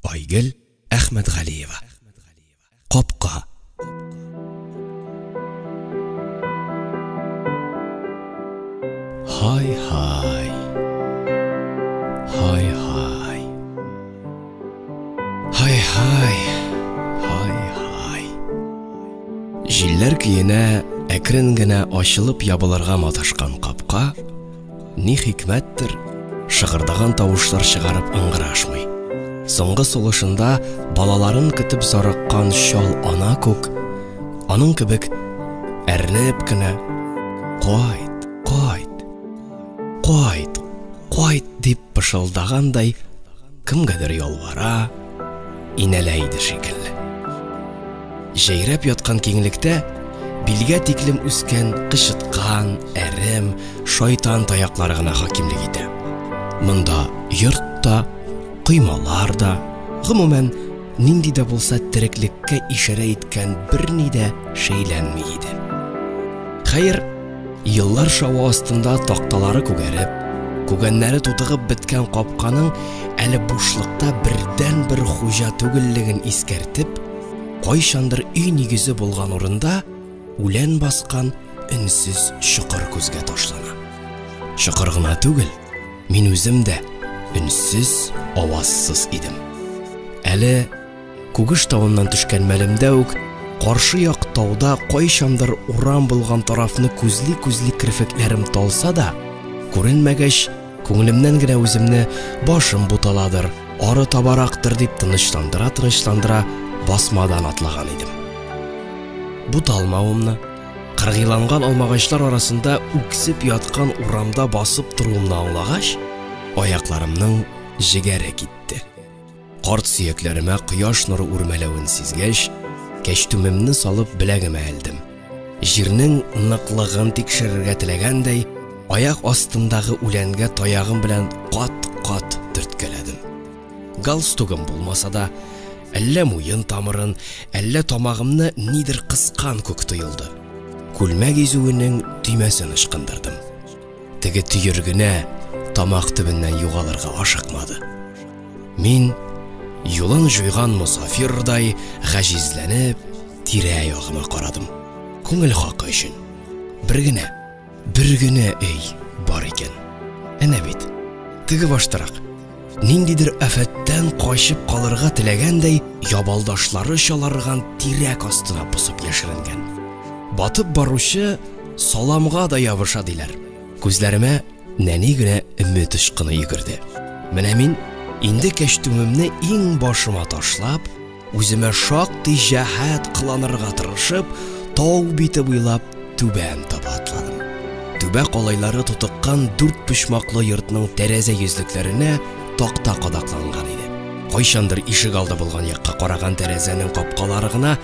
Айгөл Әхмәтгалиева. Капка. Һай-һай. Һай-һай. Һай-һай. Һай-һай. Җилләр көенә әкрен генә ачылып ябылырга маташкан капка, ни хикмәттер, шыгырдаган тавышлар чыгарып ыңгырашмый. Соңгы сулышында балаларын көтеп зарыккан чал ана күк, аның кебек әрнеп кенә «Кайт, кайт, кайт, кайт» дип пышылдагандай кемгәдер ялвара, инәлә иде шикелле. Җәйрәп яткан киңлектә билгә тиклем үскән кычыткан, әрем, шайтан таяклары гына хакимлек итә. Монда йорт та, коймалар да, гомумән, нинди дә булса тереклеккә ишарә иткән берни дә шәйләнми иде. Хәер, еллар шавы астында такталары күгәреп, күгәннәре тутыгып беткән капканың әле бушлыкта бердәнбер хуҗа түгеллеген искәртеп, кайчандыр өй нигезе булган урында үлән баскан өнсез чокыр күзгә ташлана. Чокыр гына түгел, мин үзем дә өнсез, авазсыз идем. Әле Күгеш тавыннан төшкән мәлемдә үк каршы як тауда кайчандыр урам булган тарафны күзли-күзли керфекләрем талса да, күренмәгәч, күңелемнән генә үземне башым буталадыр, ары табарактыр дип тынычландыра-тынычландыра басмадан атлаган идем. Буталмавымны, кыргыйланган алмагачлар арасында үксеп яткан урамда басып торуымны аңлагач, аякларымның җегәре китте. Карт сөякләремә кояш нуры үрмәләвен сизгәч, кәчтүмемне салып беләгемә элдем. Җирнең ныклыгын тикшерергә теләгәндәй, аяк астындагы үләнгә таягым белән кат-кат төрткәләдем. Галстугым булмаса да, әллә муен тамырын, әллә тамагымны нидер кыскан күк тоелды. Күлмәк изүенең төймәсен ычкындырдым. Теге төер генә тамак төбеннән югалырга ашыкмады. Мин, юлын җуйган мосафирдай, гаҗизләнеп, тирә-ягыма карадым. Күңел хакы өчен. Бер генә, бер генә өй бар икән. Әнә бит, теге баштарак, ниндидер афәттән качып калырга теләгәндәй, ябалдашлары чаларган тирәк астына посып яшеренгән. Батып баручы саламга да ябыша, диләр. Күзләремә нәни генә өмет очкыны йөгерде. Менә мин, инде кәчтүмемне иң башыма ташлап, үземә шактый җәһәт кыланырга тырышып, тау бите буйлап түбән таба атладым. Түбә калайлары тутыккан дүрт почмаклы йортның тәрәзә йөзлекләренә такта кадакланган иде. Кайчандыр ишек алды булган якка караган тәрәзәнең капкалары гына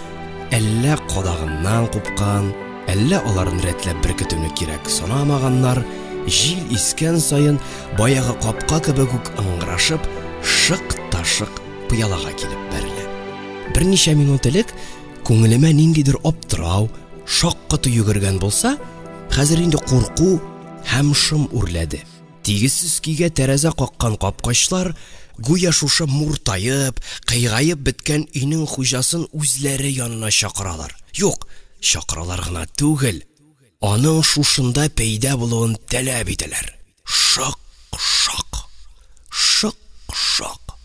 әллә кадагыннан купкан, әллә аларын рәтләп беркетүне кирәк санамаганнар, җил искән саен баягы капка кебек үк ыңгырашып, шык та шык пыялага килеп бәрелә. Берничә минут элек күңелемә ниндидер аптырау, шаккату йөгергән булса, хәзер инде курку һәм шом үрләде. Тигезсез көйгә тәрәзә каккан капкачлар гүя шушы муртаеп, кыйгаеп беткән өйнең хуҗасын үзләре янына чакыралар. Юк, чакыралар гына түгел, аның шушында пәйда булуын таләп итәләр. Шак-шак! Шык-шак!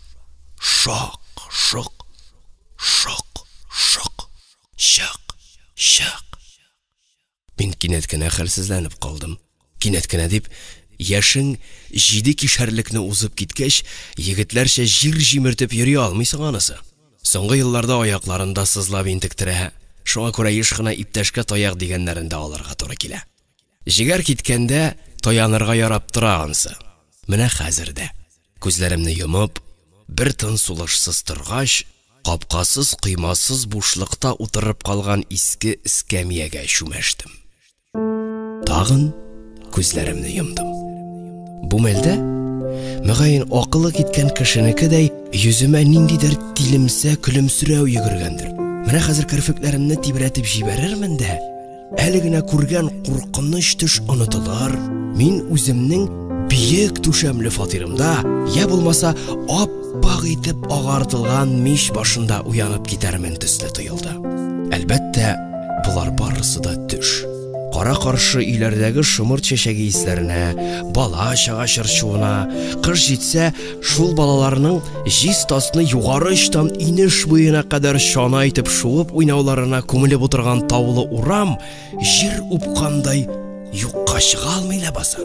Шак-шок! Шок-шок! Чык! Чык! Мин кинәт кенә хәлсезләнеп калдым. Кинәт кенә дип, яшең җиде кишәрлекне узып киткәч, егетләрчә җир җимертеп йөри алмыйсың анысы. Соңгы елларда аякларын да сызлап интектерә, шуңа күрә еш кына иптәшкә таяк дигәннәрен дә алырга туры килә. Җегәр киткәндә таянырга ярап тора ансы. Менә хәзер дә. Күзләремне йомып, бер тын сулышсыз торгач, капкасыз-коймасыз бушлыкта утырып калган иске эскәмиягә чүмәштем. Тагын күзләремне йомдым. Бу мәлдә, мөгаен, акылы киткән кешенекедәй, йөземә ниндидер тилемсә көлемсерәү йөгергәндер. Менә хәзер керфекләремне тибрәтеп җибәрермен дә, әле генә күргән куркыныч төш онытылыр, мин үземнең биек түшәмле фатирымда, я булмаса, ап ап-ак итеп агартылган мич башында уянып китәрмен төсле тоелды. Әлбәттә, болар барысы да төш. Кара-каршы өйләрдәге шомырт чәчәге исләренә, бала-чага чырчуына, кыш җитсә, шул балаларның җиз тасны югары очтан инеш буена кадәр чана итеп шуып уйнауларына күмелеп утырган таулы урам җир упкандай юкка чыга алмый ләбаса.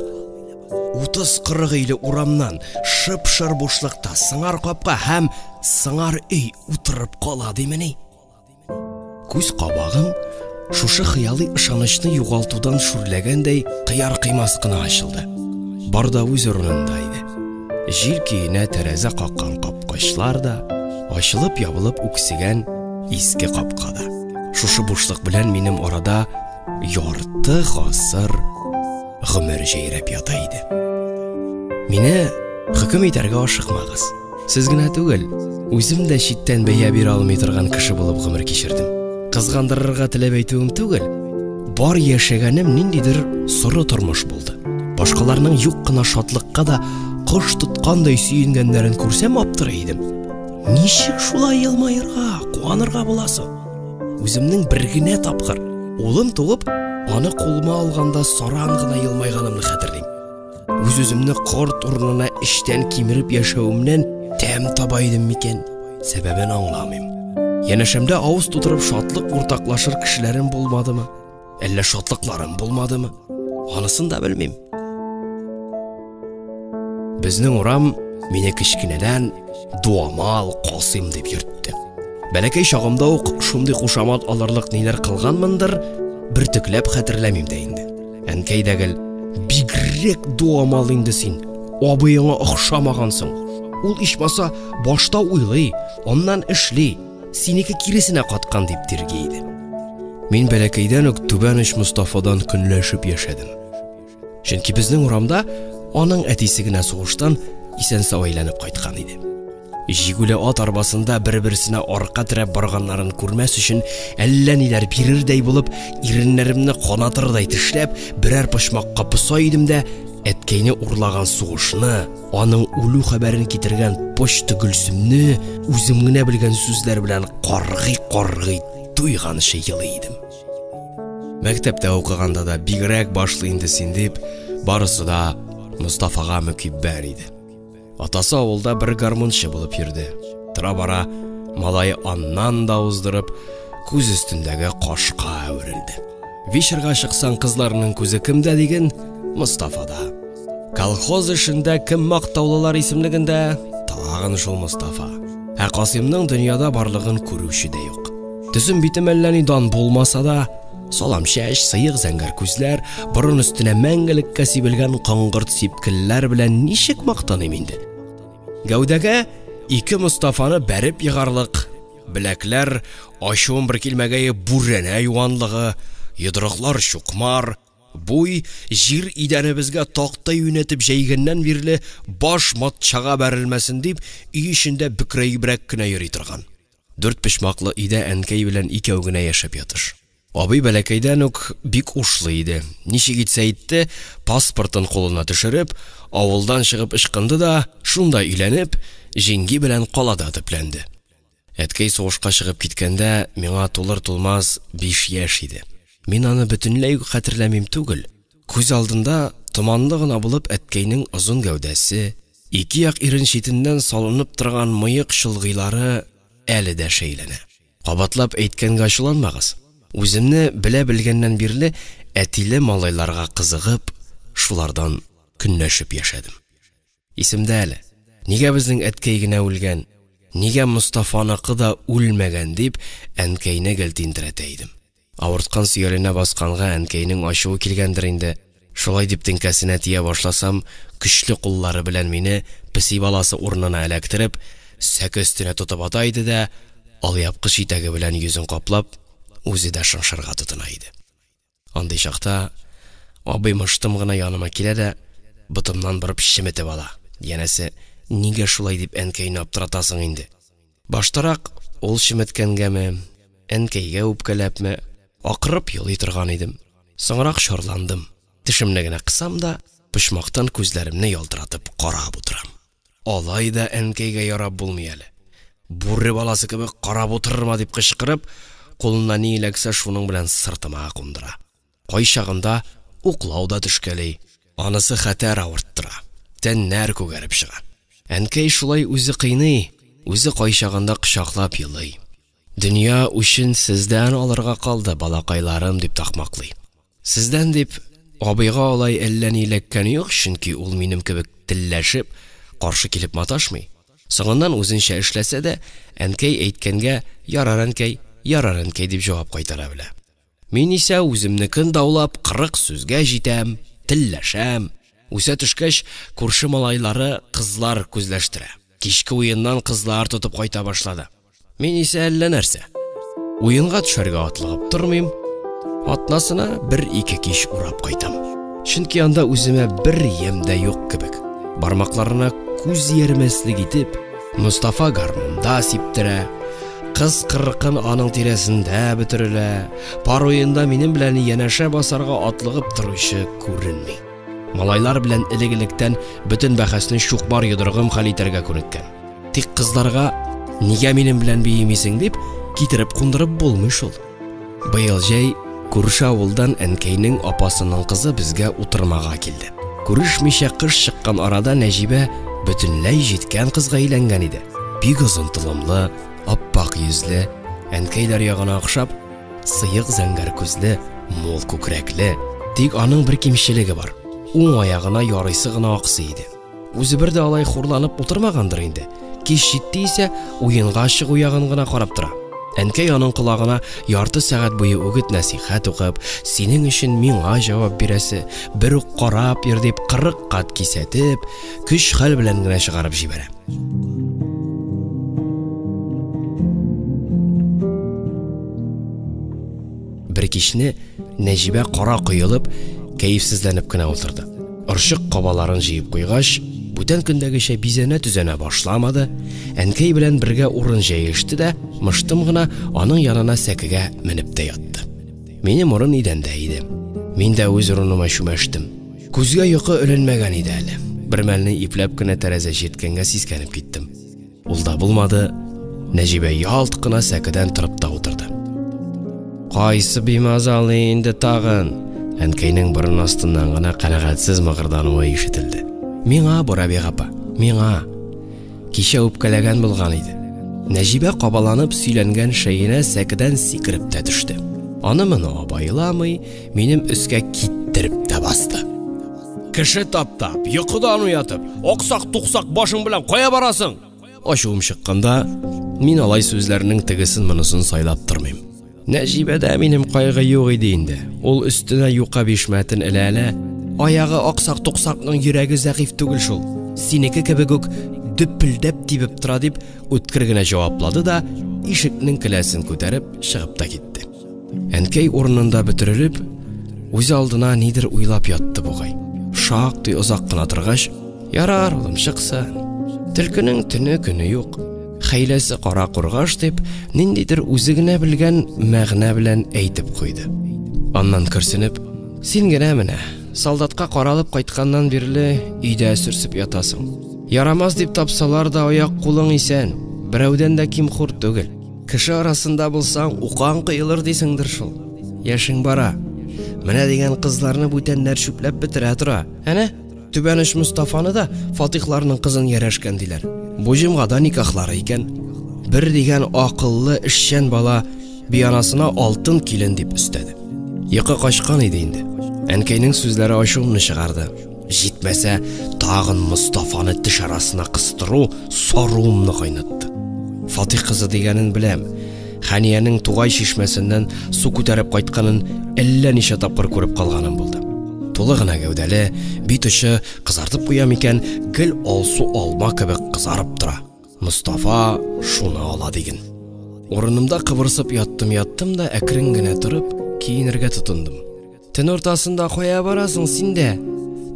30-40 өйле урамнан шып-шыр бушлыкта сыңар капка һәм сыңар өй утырып кала димени? Күз кабагым шушы хыялый ышанычны югалтудан шүрләгәндәй кыяр-кыймас кына ачылды. Бар да үз урынында иде. Җил көенә тәрәзә каккан капкачлар да, ачылып-ябылып үксегән иске капка да. Шушы бушлык белән минем арада ярты гасыр гомер җәйрәп ята иде. Мине хөкем итәргә ашыкмагыз. Сез генә түгел, үзем дә читтән бәя бирә алмый торган кеше булып гомер кичердем. Кызгандырырга теләп әйтүем түгел, бар яшәгәнем ниндидер соры тормыш булды. Башкаларның юк кына шатлыкка да кош тоткандай сөенгәннәрен күрсәм аптырый идем. Ничек шулай елмаерга, куанырга була соң? Үземнең бер генә тапкыр улым туып, аны кулыма алганда саран гына елмайганымны хәтерлим. Үз-үземне корт урынына эчтән кимереп яшәвемнән тәм таба идем микән? Сәбәбен аңламыйм. Янәшәмдә авыз тутырып шатлык уртаклашыр кешеләрем булмадымы? Әллә шатлыкларым булмадымы? Анысын да белмим. Безнең урам мине кечкенәдән Дуамал Касыйм дип йөртте. Бәләкәй чагымда ук шундый кушамат алырлык ниләр кылганмындыр, бөртекләп хәтерләмим дә инде. Әнкәй дә гел, бигрәк дуамал инде син, абыеңа охшамагансың. Ул ичмаса башта уйлый, аннан эшли, синеке киресенә каткан дип тирги иде. Мин бәләкәйдән үк Түбән оч Мостафадан көнләшеп яшәдем. Чөнки безнең урамда аның әтисе генә сугыштан исән-сау әйләнеп кайткан иде. Җигүле ат арбасында бер-берсенә арка терәп барганнарын күрмәс өчен әллә ниләр бирердәй булып, иреннәремне канатырдай тешләп, берәр почмакка поса идем дә, әткәйне урлаган сугышны, аның үлү хәбәрен китергән почта Гөлсемне үзем генә белгән сүзләр белән каргый-каргый туйганчы елый идем. Мәктәптә укыганда да бигрәк башлы инде син дип, барысы да Мостафага мөкиббән иде. Атасы авылда бер гармунчы булып йөрде. Тора-бара малае аннан да уздырып, күз өстендәге кашка әверелде. Вечерга чыксаң, кызларның күзе кемдә диген? Мостафада. Колхоз эшендә кем мактаулылар исемлегендә? Тагын шул Мостафа. Ә Касыймның дөньяда барлыгын күрүче дә юк. Төсем битем әллә ни дан булмаса да, салам чәч, сыек зәңгәр күзләр, борын өстенә мәңгелеккә сибелгән коңгырт сипкелләр белән ничек мактаныйм инде? Гәүдәгә ике Мостафаны бәреп егарлык, беләкләр ачуым бер килмәгәе бүрәнә юанлыгы, йодрыклар чукмар, буй җир идәнебезгә такта юнәтеп җәйгәннән бирле баш матчага бәрелмәсен дип, өй эчендә бөкрәебрәк кенә йөри торган. Дүрт почмаклы өйдә әнкәй белән икәү генә яшәп ятыш. Абый бәләкәйдән үк бик ушлы иде. Ничек итсә итте, паспортын кулына төшереп, авылдан чыгып ычкынды да, шунда өйләнеп, җиңги белән калада төпләнде. Әткәй сугышка чыгып киткәндә, миңа тулыр-тулмас 5 яшь иде. Мин аны бөтенләй үк хәтерләмим түгел. Күз алдында томанлы гына булып әткәйнең озын гәүдәсе, ике як ирен читеннән салынып торган мыек чылгыйлары әле дә шәйләнә. Кабатлап әйткәнгә ачуланмагыз. Үземне белә белгәннән бирле әтиле малайларга кызыгып, шулардан көнләшеп яшәдем. Исемдә әле, нигә безнең әткәй генә үлгән, нигә Мостафаныкы да үлмәгән дип, әнкәйне гел тинтерәтә идем. Авырткан сөяленә басканга әнкәйнең ачуы килгәндер инде. Шулай дип теңкәсенә тия башласам, көчле куллары белән мине песи баласы урынына эләктереп, сәке өстенә тотып ата иде дә, алъяпкыч итәге белән йөзен каплап, үзе дә шыңшырга тотына иде. Андый чакта абый мыштым гына яныма килә дә, ботымнан борып чеметеп ала. Янәсе, нигә шулай дип әнкәйне аптыратасың инде? Баштарак ул чеметкәнгәме, әнкәйгә үпкәләпме, акырып елый торган идем. Соңрак чарландым. Тешемне генә кысам да, почмактан күзләремне ялтыратып карап утырам. Алай да әнкәйгә ярап булмый әле. Бүре баласы кебек карап утырма дип кычкырып, кулына ни эләксә шуның белән сыртыма кундыра. Кайчагында уклау да төшкәли. Анысы хәтәр авырттыра. Тәннәр күгәреп чыга. Әнкәй шулай үзе кыйный, үзе кайчагында кочаклап елый. Дөнья үчен сездән алырга калды, балакайларым, дип такмаклый. Сездән дип, абыйга алай әллә ни эләккәне юк, чөнки ул минем кебек телләшеп, каршы килеп маташмый. Соңыннан үзенчә эшләсә дә, әнкәй әйткәнгә ярар әнкәй, ярар әнкәй дип җавап кайтара белә. Мин исә үземнекен даулап 40 сүзгә җитәм, телләшәм. Үсә төшкәч, күрше малайлары кызлар күзләштерә. Кичке уеннан кызлар тотып кайта башлады. Мин исә әллә нәрсә. Уенга төшәргә атлыгып тормыйм. Атнасына бер-ике кич урап кайтам. Чөнки анда үземә бер ямь дә юк кебек. Бармакларына күз иярмәслек итеп, Мостафа гармунда сиптерә. Кыз кыркын аның тирәсендә бөтерелә. Пар уенда минем белән янәшә басарга атлыгып торучы күренми. Малайлар белән элек-электән бөтен бәхәсне чукмар йодрыгым хәл итәргә күнеккән. Тик кызларга нигә минем белән биемисең дип китереп кундырып булмый шул. Быел җәй күрше авылдан әнкәйнең апасының кызы безгә утырмага килде. Күрешмичә кыш чыккан арада Нәҗибә бөтенләй җиткән кызга әйләнгән иде. Бик озын толымлы, аппак йөзле, әнкәйләр ягына охшап, сыек зәңгәр күзле, мул күкрәкле. Тик аның бер кимчелеге бар. Уң аягына ярыйсы гына аксый иде. Үзе бер дә алай хурланып утырмагандыр инде. Кич җитте исә, уенга чыгу ягын гына карап тора. Әнкәй аның колагына ярты сәгать буе үгет-нәсихәт укып, синең өчен миңа җавап бирәсе, бер үк карап йөр дип 40 кат кисәтеп, көч-хәл белән генә чыгарып җибәрә. Бер кичне Нәҗибә кара коелып, кәефсезләнеп кенә утырды. Орчык кабаларын җыеп куйгач, бүтән көндәгечә бизәнә-төзәнә башламады, әнкәй белән бергә урын җәеште дә, мыштым гына аның янына сәкегә менеп тә ятты. Минем урын идәндә иде. Мин дә үз урыныма чүмәштем. Күзгә йокы эленмәгән иде әле. Бер мәлне ипләп кенә тәрәзә чирткәнгә сискәнеп киттем. Ул да булмады, Нәҗибә ялт кына сәкедән торып та утырды. Кайсы бимазалы инде тагын? Әнкәйнең борын астыннан гына канәгатьсез мыгырдануы ишетелде. Миңа бу, Рабига апа, миңа. Кичә үпкәләгән булган иде. Нәҗибә кабаланып сөйләнгән шәенә сәкедән сикереп тә төште. Аны-моны абайламый, минем өскә киттереп тә басты. Кеше таптап, йокыдан уятып, аксак-туксак башың белән кая барасың? Ачуым чыкканда, мин алай сүзләрнең тегесен-монысын сайлап тормыйм. Нәҗибәдә минем кайгы юк иде инде. Ул өстенә юка бишмәтен элә-элә, аягы аксак-туксакның йөрәге зәгыйфь түгел шул, синеке кебек үк дөпелдәп тибеп тора дип, үткер генә җаваплады да, ишекнең келәсен күтәреп, чыгып та китте. Әнкәй урынында бөтерелеп, үз алдына нидер уйлап ятты бугай. Шактый озак кына торгач, ярар, улым, чыксын. Төлкенең төне көне юк. Хәйләсе кара кургаш дип, ниндидер үзе генә белгән мәгънә белән әйтеп куйды. Аннан көрсенеп, син генә менә, солдатка каралып кайтканнан бирле өйдә сөрсеп ятасың. Ярамас дип тапсалар да аяк-кулың исән, берәүдән дә ким-хур түгел. Кеше арасында булсаң, укаң коелыр дисеңдер шул. Яшең бара. Менә дигән кызларны бүтәннәр чүпләп бетерә тора. Әнә, Түбән оч Мостафаны да Фатихларның кызын ярәшкән диләр. Бу җомгада никахлары икән. Бер дигән акыллы, эшчән бала бианасына алтын килен дип өстәде. Йокы качкан иде инде. Әнкәйнең сүзләре ачуымны чыгарды. Җитмәсә, тагын Мостафаны теш арасына кыстыру саруымны кайнатты. Фатих кызы дигәнен беләм. Хәниянең тугай чишмәсеннән су күтәреп кайтканын әллә ничә тапкыр күреп калганым булды. Тулы гына гәүдәле, бит очы кызартып куям икән, гел алсу алма кебек кызарып тора. Мостафа шуны ала диген. Урынымда кыбырсып яттым-яттым да әкрен генә торып, киенергә тотындым. Төн уртасында кая барасың син дә?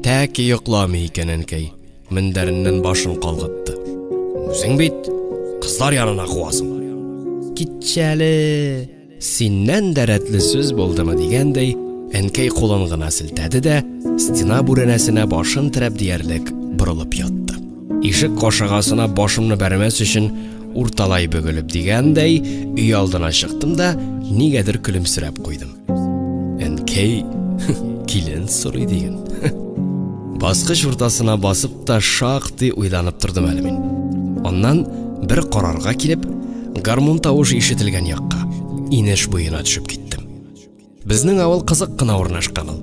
Тәки йокламый икән әнкәй. Мендәреннән башын калгытты. Үзең бит кызлар янына куасың. Китчәле. Синнән дә рәтле сүз булдымы дигәндәй, әнкәй кулын гына селтәде дә, стена бүрәнәсенә башын терәп диярлек борылып ятты. Ишек кашагасына башымны бәрмәс өчен урталай бөгелеп дигәндәй, өй алдына чыктым да, нигәдер көлемсерәп куйдым. Әнкәй килен сорый диген. Баскыч уртасына басып та шактый уйланып тордым әле мин. Аннан бер карарга килеп, гармун тавышы ишетелгән якка, инеш буена төшеп киттем. Безнең авыл кызык кына урнашкан ул.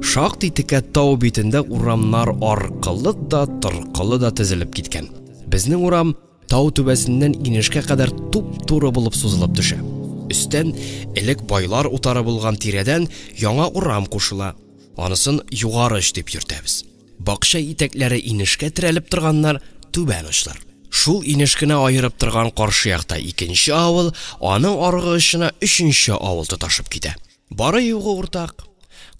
Шактый текә тау битендә урамнар аркылы да, торкылы да тезелеп киткән. Безнең урам тау түбәсеннән инешкә кадәр туп-туры булып сузылып төшә. Өстән, элек байлар утары булган тирәдән яңа урам кушыла. Анысын Югары оч дип йөртәбез. Бакча итәкләре инешкә терәлеп торганнар, түбән очлар. Шул инеш кенә аерып торган каршы якта икенче авыл, аның аргы очына өченче авыл тоташып китә. Бары-югы уртак.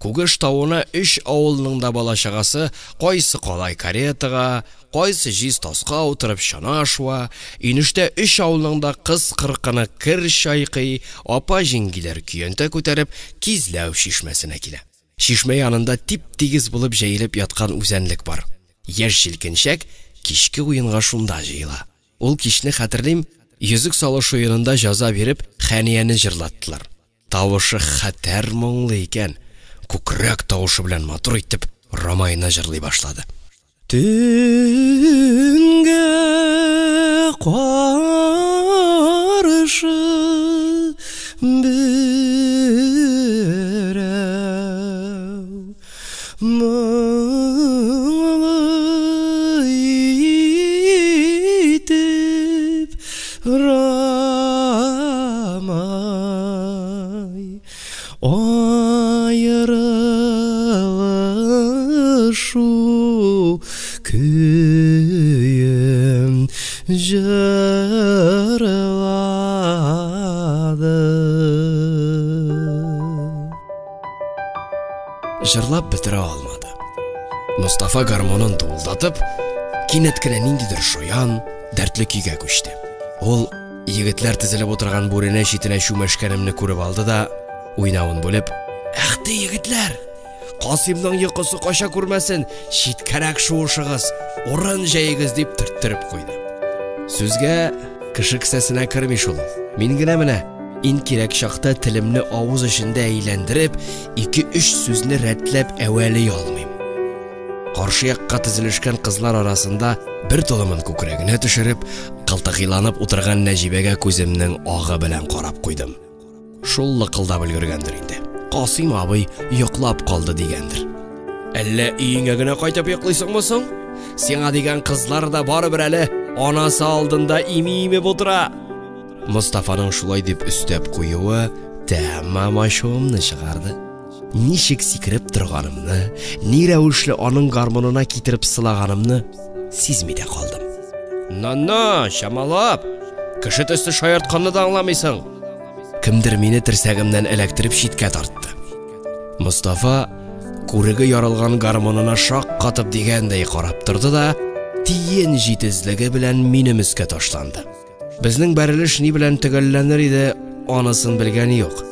Күгеш тавына өч авылның да бала-чагасы кайсы калай каретага, кайсы җиз таска утырып чана шуа, инештә өч авылның да кыз-кыркыны кер чайкый, апа-җиңгиләр көянтә күтәреп Кизләү чишмәсенә килә. Чишмә янында тип-тигез булып җәелеп яткан үзәнлек бар. Яшь җилкенчәк кичке уенга шунда җыела. Ул кичне хәтерлим, йөзек салыш уенында җаза биреп, Хәнияне җырлаттылар. Тавышы хәтәр моңлы икән, күкрәк тавышы белән матур итеп Рамайны җырлый башлады. Төнгә каршы берәү моңлы итеп Рамай Аерылышу көен җырлады. Җырлап бетерә алмады. Мостафа гармонын дуылдатып, кинәт кенә ниндидер шаян, дәртле көйгә күчте. Ул Егетләр тезелеп утырган бүрәнә читенә чүмәшкәнемне күреп алды да, уйнавын бүлеп, Әх ти, егетләр! Касыймның йокысы кача күрмәсен, читкәрәк шуышыгыз, урын җәегез, дип төрттереп куйды. Сүзгә кеше кесәсенә керми шул ул. Мин генә менә, ин кирәк чакта телемне авыз эчендә әйләндереп, ике-өч сүзне рәтләп әвәли алмыйм. Каршы якка тезелешкән кызлар арасында бер толымын күкрәгенә төшереп, кылтыкыйланып утырган Нәҗибәгә күземнең агы белән карап куйдым. Шул лыкылдап өлгергәндер инде. Касыйм абый йоклап калды дигәндер. Әллә өеңә генә кайтып йоклыйсыңмы соң? Сиңа дигән кызлар да барыбер әле анасы алдында ими имеп утыра. Мостафаның шулай дип өстәп куюы тәмам ачуымны чыгарды. Ничек сикереп торганымны, ни рәвешле аның гармонына китереп сылаганымны сизми дә калдым. На-на, чамалап! Кеше төсле шаяртканны да аңламыйсың. Кемдер мине терсәгемнән эләктереп читкә тартты. Мостафа күреге ярылган гармонына шак катып дигәндәй карап торды да, тиен җитезлеге белән минем өскә ташланды. Безнең бәрелеш ни белән төгәлләнер иде, анысын белгән юк.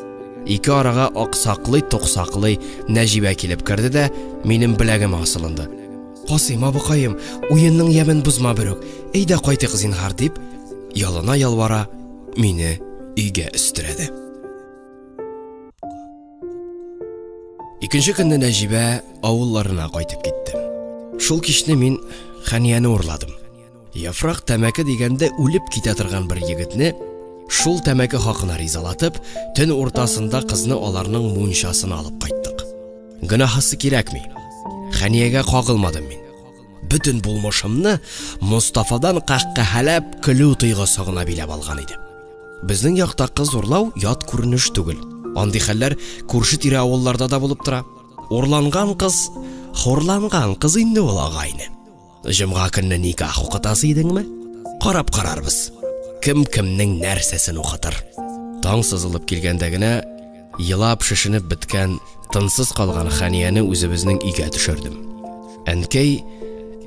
Ике арага аксаклый-туксаклый Нәҗибә килеп керде дә, минем беләгемә асылынды. Касыйм абыкаем, уенның ямен бозма берүк, әйдә кайтыйк зинһар, дип, ялына-ялвара мине өйгә өстерәде. Икенче көнне Нәҗибә авылларына кайтып китте. Шул кичне мин Хәнияне урладым. Яфрак тәмәке дигәндә үлеп китә торган бер егетне шул тәмәке хакына ризалатып, төн уртасында кызны аларның мунчасына алып кайттык. Гөнаһысы кирәкми. Хәниягә кагылмадым мин. Бөтен булмышымны Мостафадан каһкаһәләп көлү тойгысы гына биләп алган иде. Безнең якта кыз урлау ят күренеш түгел. Андый хәлләр күрше-тирә авылларда да булып тора. Урланган кыз, хурланган кыз инде ул, агайне. Җомга көнне никах укытасы идеңме? Карап карарбыз. Кем кемнең нәрсәсен укытыр. Таң сызылып килгәндә генә елап шешенеп беткән, тынсыз калган Хәнияне үзебезнең өйгә төшердем. Әнкәй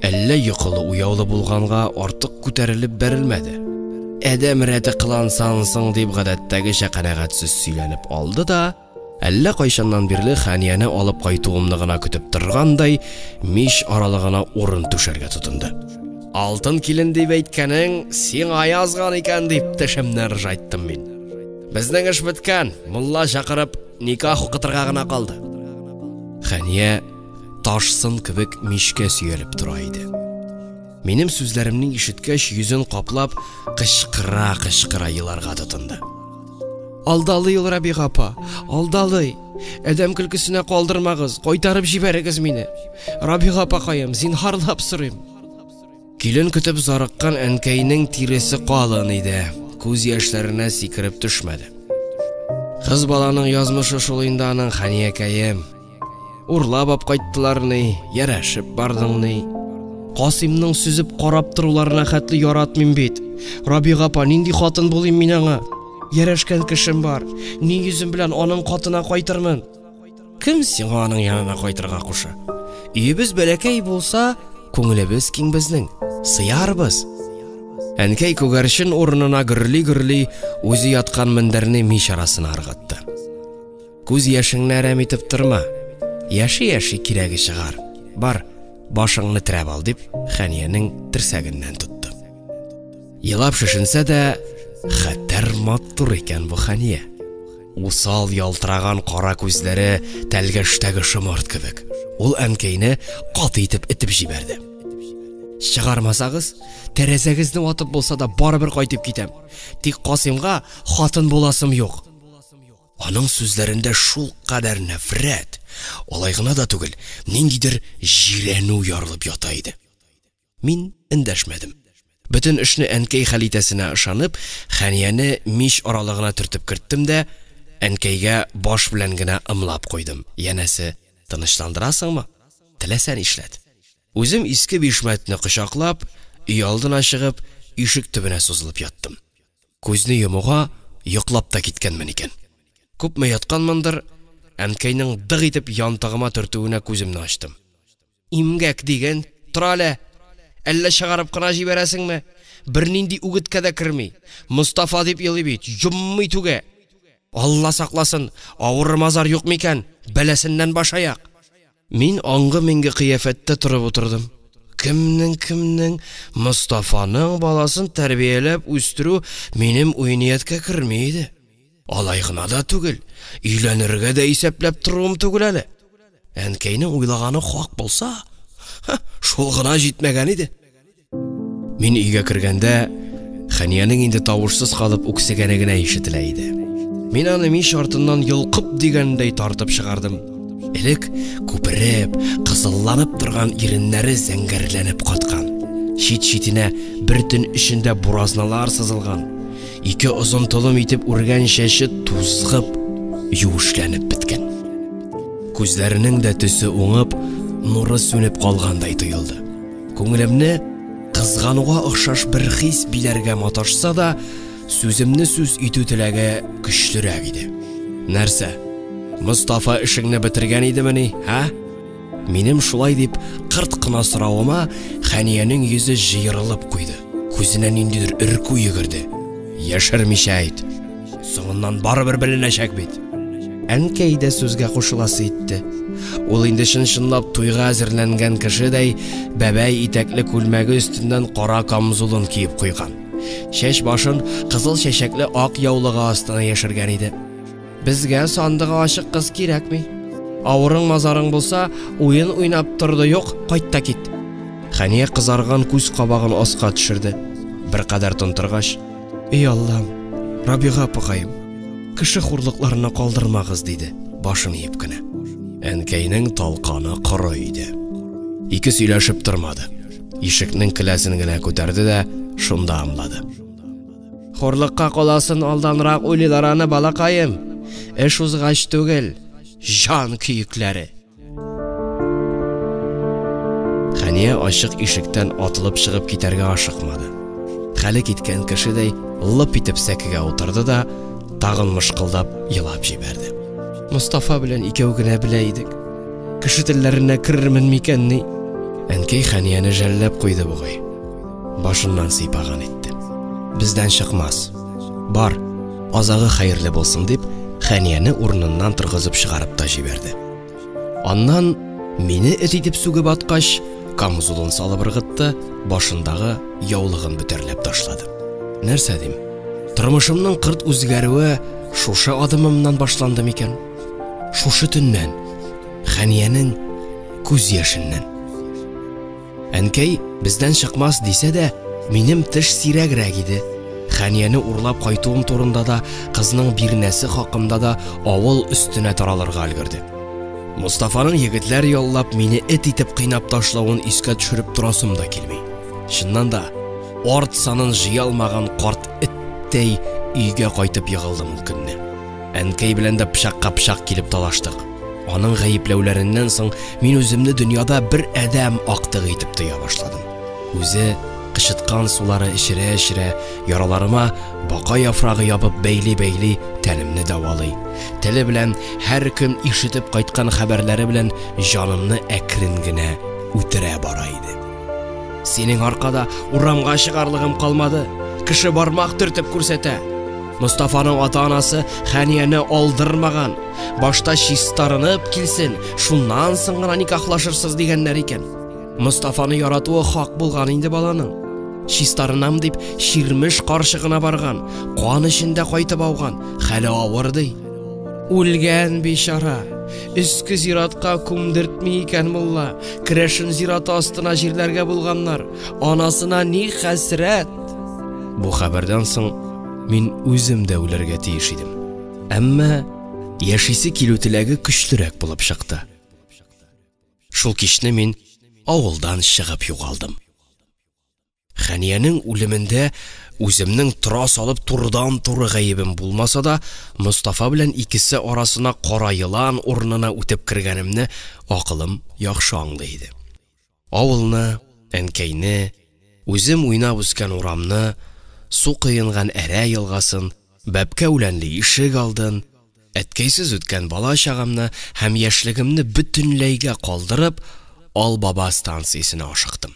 әллә йокылы уяулы булганга артык күтәрелеп бәрелмәде. Адәм рәте кылансаң соң дип гадәттәгечә канәгатьсез сөйләнеп алды да, Әллә кайчаннан бирле Хәнияне алып кайтуымны гына көтеп торгандай, мич аралыгына урын түшәргә тотынды. Алтын килен дип әйткәнең сиңа язган икән дип тешемне ыржайттым мин. Безнең эш беткән, мулла чакырып никах укытырга гына калды. Хәния таш сын кебек мичкә сөялеп тора иде. Минем сүзләремне ишеткәч, йөзен каплап, кычкыра-кычкыра еларга тотынды. Алдалый ул Рабига апа, алдалый. Адәм көлкесенә калдырмагыз, кайтарып җибәрегез мине. Рабига апакаем, зинһарлап сорыйм. Килен көтеп зарыккан әнкәйнең тиресе калын иде, күз яшьләренә сикереп төшмәде. Кыз баланың язмышы шул инде аның, Хәниякәем. Урлап алып кайттылар ни, ярәшеп бардың ни. Касыймның сөзеп карап торуларына хәтле яратмыйм бит. Рабига апа, нинди хатын булыйм мин аңа? Ярәшкән кешем бар. Ни йөзем белән аның катына кайтырмын? Кем сиңа аның янына кайтырга куша? Өебез бәләкәй булса, күңелебез киң безнең. Сыярбыз. Әнкәй күгәрчен урынына гөрли-гөрли үзе яткан мендәрне мич арасына ыргытты. Күз яшеңне әрәм итеп торма. Яши-яши кирәге чыгар. Бар, башыңны терәп ал, дип, Хәниянең терсәгеннән тотты. Елап шешенсә дә, хәтәр матур икән бу Хәния. Усал ялтыраган кара күзләре тәлгәштәге шомырт кебек. Ул әнкәйне каты итеп этеп җибәрде. Чыгармасагыз, тәрәзәгезне ватып булса да барыбер кайтып китәм. Тик Касыймга хатын буласым юк. Аның сүзләрендә шулкадәр нәфрәт, алай гына да түгел, ниндидер җирәнү ярылып ята иде. Мин эндәшмәдем. Бөтен эшне әнкәй хәл итәсенә ышанып, Хәнияне мич аралыгына төртеп керттем дә, әнкәйгә баш белән генә ымлап куйдым, янәсе, тынычландырасыңмы? Теләсә нишләт. Үзем иске бишмәтне кочаклап, өйалдына чыгып, ишек төбенә сузылып яттым. Күзне йомуга, йоклап та киткәнмен икән. Күпме ятканмындыр, әнкәйнең дык итеп янтыгыма төртүенә күземне ачтым. Имгәк диген, тор әле! Әллә чыгарып кына җибәрәсеңме? Бернинди үгеткә дә керми. Мостафа дип елый бит, йоммый түгә. Алла сакласын, авыры-мазар юк микән, бәласеннән баш-аяк. Мин аңгы-миңге кыяфәттә торып утырдым. Кемнең-кемнең, Мостафаның баласын тәрбияләп үстерү минем уй-нияткә керми иде. Алай гына да түгел, өйләнергә дә исәпләп торуым түгел әле. Әнкәйнең уйлаганы хак булса, шул гына җитмәгән иде. Мин өйгә кергәндә, Хәниянең инде тавышсыз калып үксегәне генә ишетелә иде. Мин аны мич артыннан йолкып дигәндәй тартып чыгардым. Элек күпереп, кызылланып торган иреннәре зәңгәрләнеп каткан. Чит-читенә бер төн эчендә буразналар сызылган. Ике озын толым итеп үргән чәче тузгып, юешләнеп беткән. Күзләренең дә төсе уңып, нуры сүнеп калгандай тоелды. Күңелемне кызгануга охшаш бер хис биләргә маташса да, сүземне сүз итү теләге көчлерәк иде. Нәрсә? Мостафа эшеңне бетергән идемени, ә? Минем шулай дип кырт кына соравыма Хәниянең йөзе җыерылып куйды. Күзенә ниндидер өркү йөгерде. Яшермичә әйт. Соңыннан барыбер беленәчәк бит. Әнкәй дә сүзгә кушыласы итте. Ул инде чын-чынлап туйга әзерләнгән кешедәй, бәбәй итәкле күлмәге өстеннән кара камзулын киеп куйган. Чәч башын кызыл чәчәкле ак яулыгы астына яшергән иде. Безгә сандыгы ачык кыз кирәкми. Авырың-мазарың булса, уен уйнап торды юк, кайт та кит. Хәния кызарган күз кабагын аска төшерде. Беркадәр тын торгач, Эй Аллам, Рабига апакаем, кеше хурлыкларына калдырмагыз, диде, башын иеп кенә. Әнкәйнең талканы коры иде. Ике сөйләшеп тормады. Ишекнең келәсен генә күтәрде дә шунда ымлады. Хурлыкка каласын алданрак уйлыйлар аны, балакаем. Эш узгач түгел, җан көекләре. Хәния ачык ишектән атылып чыгып китәргә ашыкмады. Хәле киткән кешедәй лып итеп сәкегә утырды да, тагын мышкылдап елап җибәрде. Мостафа белән икәү генә белә идек. Кеше телләренә керермен микәнни? Әнкәй Хәнияне жәлләп куйды бугай. Башыннан сыйпаган итте. Бездән чыкмас. Бар, азагы хәерле булсын дип, Хәнияне урыныннан торгызып чыгарып та җибәрде. Аннан мине эт итеп сүгеп аткач, камзулын салып ыргытты. тартты, башындагы яулыгын бөтәрләп ташлады. Нәрсә дим? Тормышымның кырт үзгәрүе шушы адымымнан башланды микән? Шушы төннән, Хәниянең күз яшеннән. Әнкәй бездән чыкмас дисә дә, минем теш сирәгрәк иде. Хәнияне урлап кайтуым турында да, кызның бирнәсе хакында да авыл өстенә таралырга өлгерде. Мостафаның егетләр яллап мине эт итеп кыйнап ташлавын искә төшереп торасым да килми. Чыннан да, арт санын җыя алмаган карт эттәй өйгә кайтып егылдым ул көнне. Әнкәй белән дә пычакка пычак килеп талаштык. Аның гаепләүләреннән соң мин үземне дөньяда бер адәм актыгы итеп тоя башладым. Үзе кычыткан сулары эчерә-эчерә, яраларыма бака яфрагы ябып бәйли-бәйли тәнемне дәвалый. Теле белән һәр көн ишетеп кайткан хәбәрләре белән җанымны әкрен генә үтерә бара иде. Синең аркада урамга чыгарлыгым калмады. Кеше бармак төртеп күрсәтә. Мостафаның ата-анасы Хәнияне алдырмаган. Башта чистарынып килсен, шуннан соң гына никахлашырсыз дигәннәр икән. Мостафаны яратуы хак булган инде баланың. Чистарынам дип чирмеш карчыгына барган, кан эчендә кайтып ауган, хәле авыр ди. Үлгән бичара. Өске зиратка күмдертми икән мулла. Керәшен зираты астына җирләргә булганнар. Анасына ни хәсрәт. Бу хәбәрдән соң мин үзем дә үләргә тиеш идем. Әмма яшисе килү теләге көчлерәк булып чыкты. Шул кичне мин авылдан чыгып югалдым. Хәниянең үлемендә үземнең тора салып турыдан-туры гаебем булмаса да, Мостафа белән икесе арасына кара елан урынына үтеп кергәнемне акылым яхшы аңлый иде. Авылны, әнкәйне, үзем уйнап үскән урамны, су коенган Әрә елгасын, бәбкә үләнле ишек алдын, әткәйсез үткән бала чагымны һәм яшьлегемне бөтенләйгә калдырып, Албаба станциясенә ашыктым.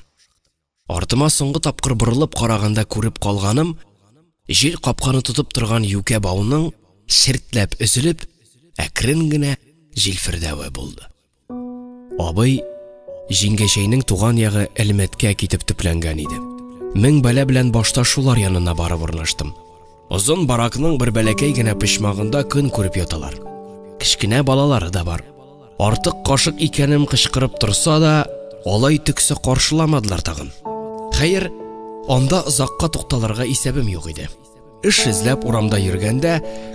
Артыма соңгы тапкыр борылып караганда күреп калганым, җил капканы тотып торган юкә бауның чертләп өзелеп, әкрен генә җилфердәве булды. Абый җиңгәчәйнең туган ягы Әлмәткә китеп төпләнгән иде. Мең бәла белән башта шулар янына барып урнаштым. Озын баракның бер бәләкәй генә почмагында көн күреп яталар. Кечкенә балалары да бар. Артык кашык икәнем кычкырып торса да, алай төксе каршыламадылар тагын. Хәер, анда озакка тукталырга исәбем юк иде. Эш эзләп урамда йөргәндә,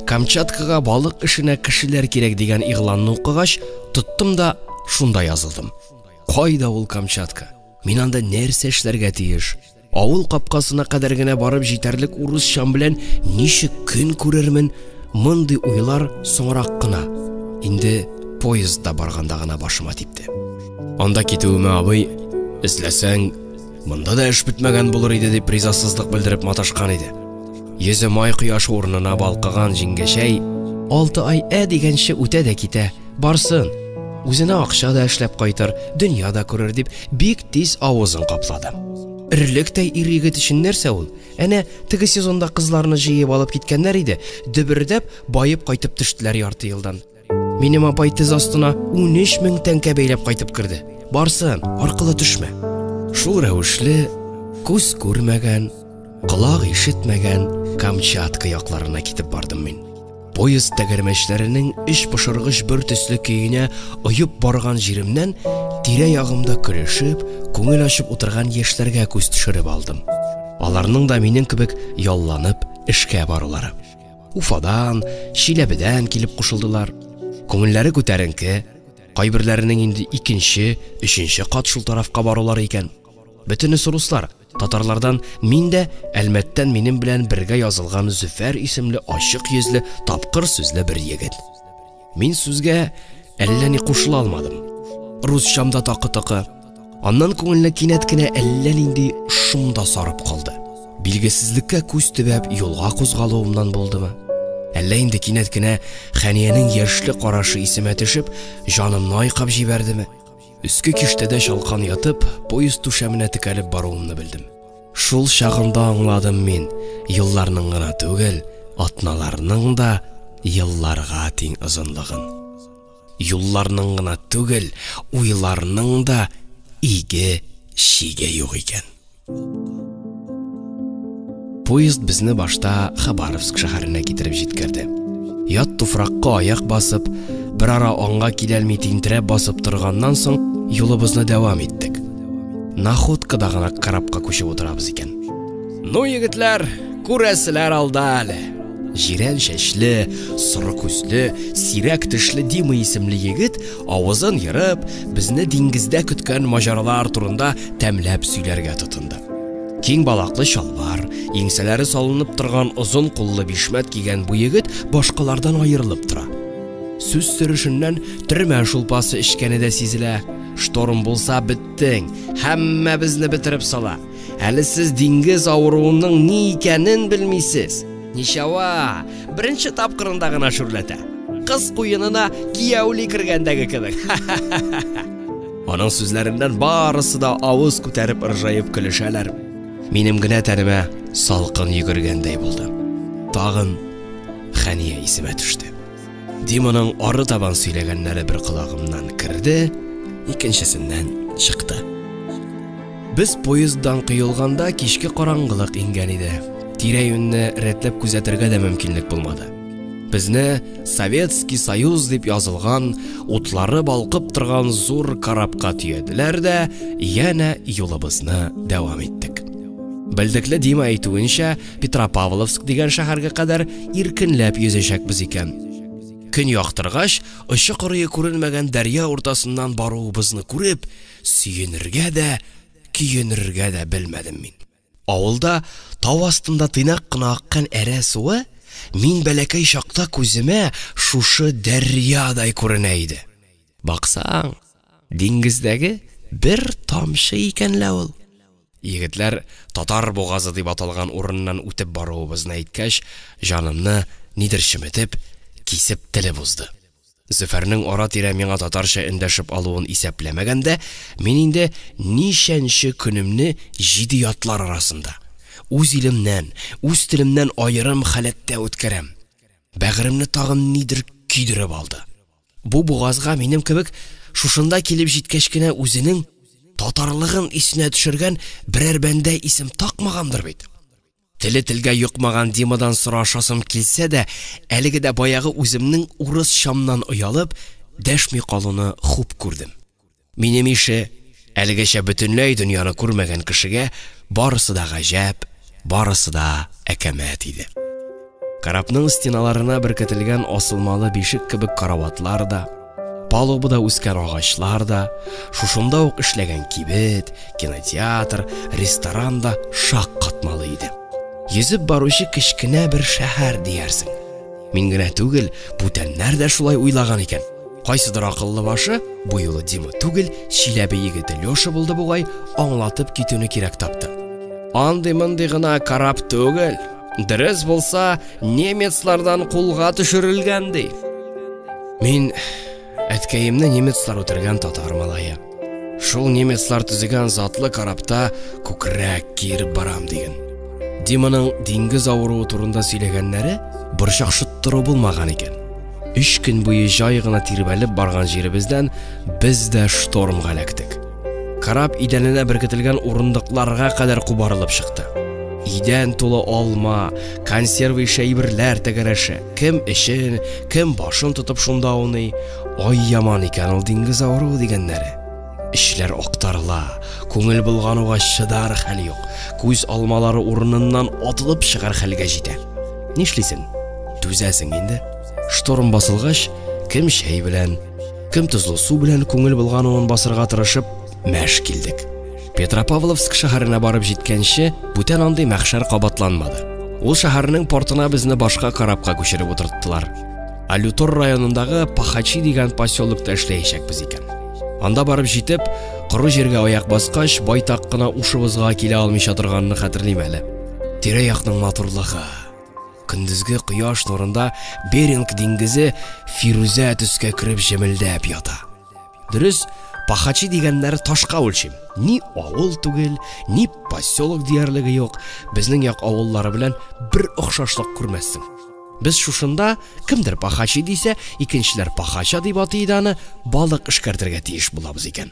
Камчаткага балык эшенә кешеләр кирәк дигән игъланны укыгач, тоттым да шунда язылдым. Кайда ул Камчатка? Мин анда нәрсә эшләргә тиеш? Авыл капкасына кадәр генә барып җитәрлек урысчам белән ничек көн күрермен? Мондый уйлар соңрак кына, инде поездда барганда гына башыма типте. Анда китүемә абый, эзләсәң, монда да эш бетмәгән булыр иде дип ризасызлык белдереп маташкан иде. Йөзе май кояшы урынына балкыган җиңгәчәй, алты ай ә дигәнче үтә дә китә. Барсын, үзенә акча да эшләп кайтыр, дөнья да күрер дип, бик тиз авызын каплады. Өрлектәй ир-егет өчен нәрсә ул? Әнә, теге сезонда кызларны җыеп алып киткәннәр иде, дөбердәп, баеп кайтып төштеләр ярты елдан. Минем апай тез астына 13 мең тәңкә бәйләп кайтып керде. Барсын, аркылы төшмә. Шул рәвешле, күз күрмәгән, колак ишетмәгән Камчатка якларына китеп бардым мин. Поезд тәгәрмәчләренең эч пошыргыч бер төсле көенә оеп барган җиремнән тирә-ягымда көлешеп, күңел ачып утырган яшьләргә күз төшереп алдым. Аларның да минем кебек ялланып эшкә барулары. Уфадан, Чиләбедән килеп кушылдылар. Күңелләре күтәренке, кайберләренең инде икенче, өченче кат шул тарафка барулары икән. Бөтенесе руслар, Татарлардан мин дә, Әлмәттән минем белән бергә язылган Зөфәр исемле ачык йөзле, тапкыр сүзле бер егет. Мин сүзгә әллә ни кушыла алмадым. Русчам да такы-токы. Аннан күңелне кинәт кенә әллә нинди шом да сарып калды. Билгесезлеккә күз төбәп юлга кузгалуымнан булдымы? Әллә инде кинәт кенә Хәниянең яшьле карашы исемә төшеп, җанымны айкап җибәрдеме? Өске киштәдә чалкан ятып, поезд түшәменә текәлеп баруымны белдем. Шул чагында аңладым мин, елларның гына түгел, атналарның да елларга тиң озынлыгын. Юлларның гына түгел, уйларның да иге чиге юк икән. Поезд безне башта Хабаровск шәһәренә китереп җиткерде. Ят туфракка аяк басып, берара аңга киләлми тинтерәп басып торганнан соң, юлыбызны дәвам иттек. Находкада гына корабка күчеп утырабыз икән. Ну, егетләр, күрәселәр алда әле. Җирән чәчле, соры күзле, сирәк тешле Дима исемле егет авызын ерып, безне диңгездә көткән маҗаралар турында тәмләп сөйләргә тотынды. Киң балаклы чалбар, иңсәләре салынып торган озын куллы бишмәт кигән бу егет башкалардан аерылып тора. Сүз сөрешеннән төрмә шулпасы эчкәне дә сизелә. Шторм булса беттең, һәммәбезне бетереп сала. Әле сез диңгез авыруының ни икәнен белмисез. Ничава, беренче тапкырында гына шүрләтә. Кыз куенына кияүли кергәндәге кебек. Аның сүзләреннән барысы да авыз күтәреп ыржаеп көлешәләр. Минем генә тәнемә салкын йөгергәндәй булды. Тагын Хәния исемә төште. Диманың ары табан сөйләгәннәре бер колагымнан керде, икенчесеннән чыкты. Без поезддан коелганда кичке караңгылык иңгән иде. Тирә-юньне рәтләп күзәтергә дә мөмкинлек булмады. Безне Советский Союз дип язылган, утлары балкып торган зур корабка төяделәр дә, янә юлыбызны дәвам иттек. Белдекле Дима әйтүенчә, Петропавловск дигән шәһәргә кадәр иркенләп йөзәчәкбез икән. Көн яктыргач, очы-кырые күренмәгән дәрья уртасыннан баруыбызны күреп, сөенергә дә, көенергә дә белмәдем мин. Авылда тау астында тыйнак кына аккан Әрә суы мин бәләкәй чакта күземә шушы дәрьядай күренә иде. Баксаң, диңгездәге бер тамчы икән лә ул. Егетләр Татар бугазы дип аталган урыннан үтеп баруыбызны әйткәч, җанымны нидер чеметеп, кисеп телеп узды. Зөфәрнең ара-тирә миңа татарча эндәшеп алуын исәпләмәгәндә, мин инде ничәнче көнемне җиде ятлар арасында, үз илемнән, үз телемнән аерым халәттә үткәрәм. Бәгыремне тагын нидер көйдереп алды. Бу бугазга минем кебек шушында килеп җиткәч кенә үзенең татарлыгын исенә төшергән берәр бәндә исем такмагандыр бит? Теле телгә йокмаган Димадан сорашасым килсә дә, әлеге дә баягы үземнең урысчамнан оялып, дәшми калуны хуп күрдем. Минем ише, әлегәчә бөтенләй дөньяны күрмәгән кешегә барысы да гаҗәп, барысы да әкәмәт иде. Корабның стеналарына беркетелгән асылмалы бишек кебек караватлар да, палубада үскән агачлар да, шушында ук эшләгән кибет, кинотеатр, ресторан да шаккатмалы иде. Йөзеп баручы кечкенә бер шәһәр диярсең. Мин генә түгел, бүтәннәр дә шулай уйлаган икән. Кайсыдыр акыллы башы, бу юлы Дима түгел, Чиләбе егете Леша булды бугай, аңлатып китүне кирәк тапты. Андый-мондый гына кораб түгел, дөрес булса, немецлардан кулга төшерелгән ди. Мин әткәемне немецлар үтергән татар малае. Шул немецлар төзегән затлы корабта күкрәк киереп барам диген. Диманың диңгез авыруы турында сөйләгәннәре борчак шыттыру булмаган икән. Өч көн буе җай гына тирбәлеп барган җиребездән без дә штормга эләктек. Кораб идәненә беркетелгән урындыкларга кадәр кубарылып чыкты. Идән тулы алма, консервы ише әйберләр тәгәрәше. Кем эчен, кем башын тотып шунда ауный. Ай яман икән ул диңгез авыруы дигәннәре. Эчләр актарыла, күңел болгануга чыдар хәл юк. Күз алмалары урыныннан атылып чыгар хәлгә җитә. Нишлисең? Түзәсең инде. Шторм басылгач, кем чәй белән, кем тозлы су белән күңел болгануын басырга тырышып, мәш килдек. Петропавловск шәһәренә барып җиткәнче, бүтән андый мәхшәр кабатланмады. Ул шәһәрнең портына безне башка корабка күчереп утырттылар. Алютор районындагы Пахачи дигән поселокта эшләячәкбез икән. Анда барып җитеп, коры җиргә аяк баскач, байтак кына ушыбызга килә алмыйча торганны хәтерлим әле. Тирә-якның матурлыгы. Көндезге кояш нурында Беринг диңгезе фирүзә төскә кереп җемелдәп ята. Дөрес, Пахачи дигәннәре ташка үлчим. Ни авыл түгел, ни поселок диярлеге юк. Безнең як авыллары белән бер охшашлык күрмәссең. Без шушында кемдер Пахачи дисә, икенчеләр Пахача дип атый иде аны, балык эшкәртергә тиеш булабыз икән.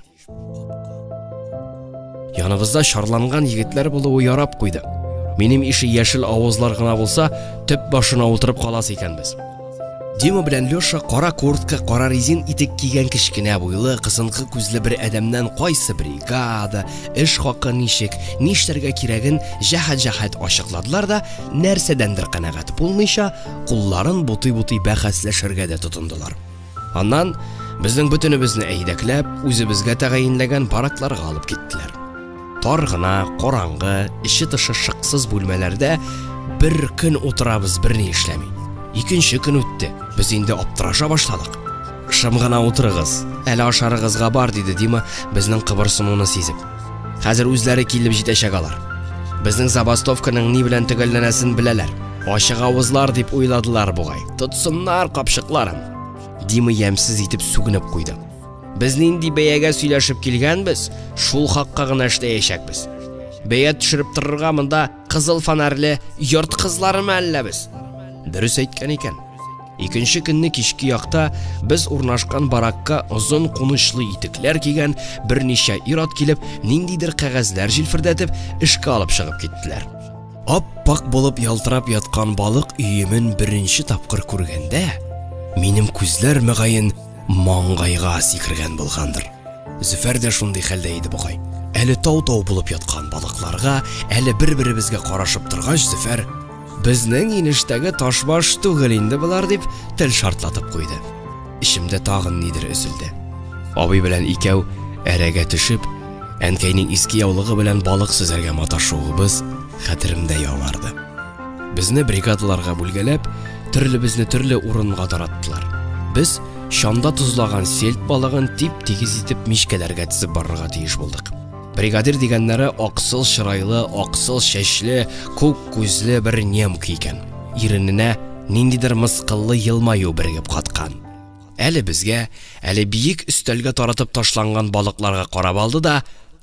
Яныбызда чарланган егетләр булуы ярап куйды. Минем ише яшел авызлар гына булса, төп башына утырып каласы икәнбез. Дима белән Леша кара куртка, кара резин итек кигән кечкенә буйлы, кысынкы күзле бер адәмнән кайсы бригада, эш хакы ничек, нишләргә кирәген җәһәт-җәһәт ачыкладылар да, нәрсәдәндер канәгать булмыйча, кулларын бутый-бутый бәхәсләшергә дә тотындылар. Аннан безнең бөтенебезне әйдәкләп, үзебезгә тәгаенләгән баракларга алып киттеләр. Тар гына, караңгы, эче-тышы шыксыз бүлмәләрдә бер көн утырабыз берни эшләми. Икенче көн үтте, без инде аптыраша башладык. Шым гына утырыгыз, әле ашарыгызга бар, диде Дима, безнең кыбырсынуны сизеп. Хәзер үзләре килеп җитәчәк алар. Безнең забастовканың ни белән төгәлләнәсен беләләр. Ачык авызлар дип уйладылар бугай. Тотсыннар капчыкларын. Дима ямьсез итеп сүгенеп куйды. Без нинди бәягә сөйләшеп килгәнбез, шул хакка гына эшләячәкбез. Бәя төшереп торырга монда кызыл фонарьлы йорт кызларымы әллә без? Дөрес әйткән икән. Икенче көнне кичке якта без урнашкан баракка озын кунычлы итекләр кигән берничә ир-ат килеп, ниндидер кәгазьләр җилфердәтеп, эшкә алып чыгып киттеләр. Ап-ак булып ялтырап яткан балык өемен беренче тапкыр күргәндә, минем күзләр мөгаен маңгайга сикергән булгандыр. Зөфәр дә шундый хәлдә иде бугай. Әле тау-тау булып яткан балыкларга, әле бер-беребезгә карашып торгач, Зөфәр Безнең инештәге ташбаш түгел инде болар дип тел шартлатып куйды. Эчемдә тагын нидер өзелде. Абый белән икәү әрәгә төшеп, әнкәйнең иске яулыгы белән балык сөзәргә маташуыбыз хәтеремдә яңарды. Безне бригадаларга бүлгәләп, төрлебезне төрле урынга тараттылар. Без чанда тозлаган сельдь балыгын тип-тигез итеп мичкәләргә тезеп барырга тиеш булдык. Бригадир дигәннәре аксыл чырайлы, аксыл чәчле, күк күзле бер немка икән. Ирененә ниндидер мыскыллы елмаю берегеп каткан. Әле безгә, әле биек өстәлгә таратып ташланган балыкларга карап алды да,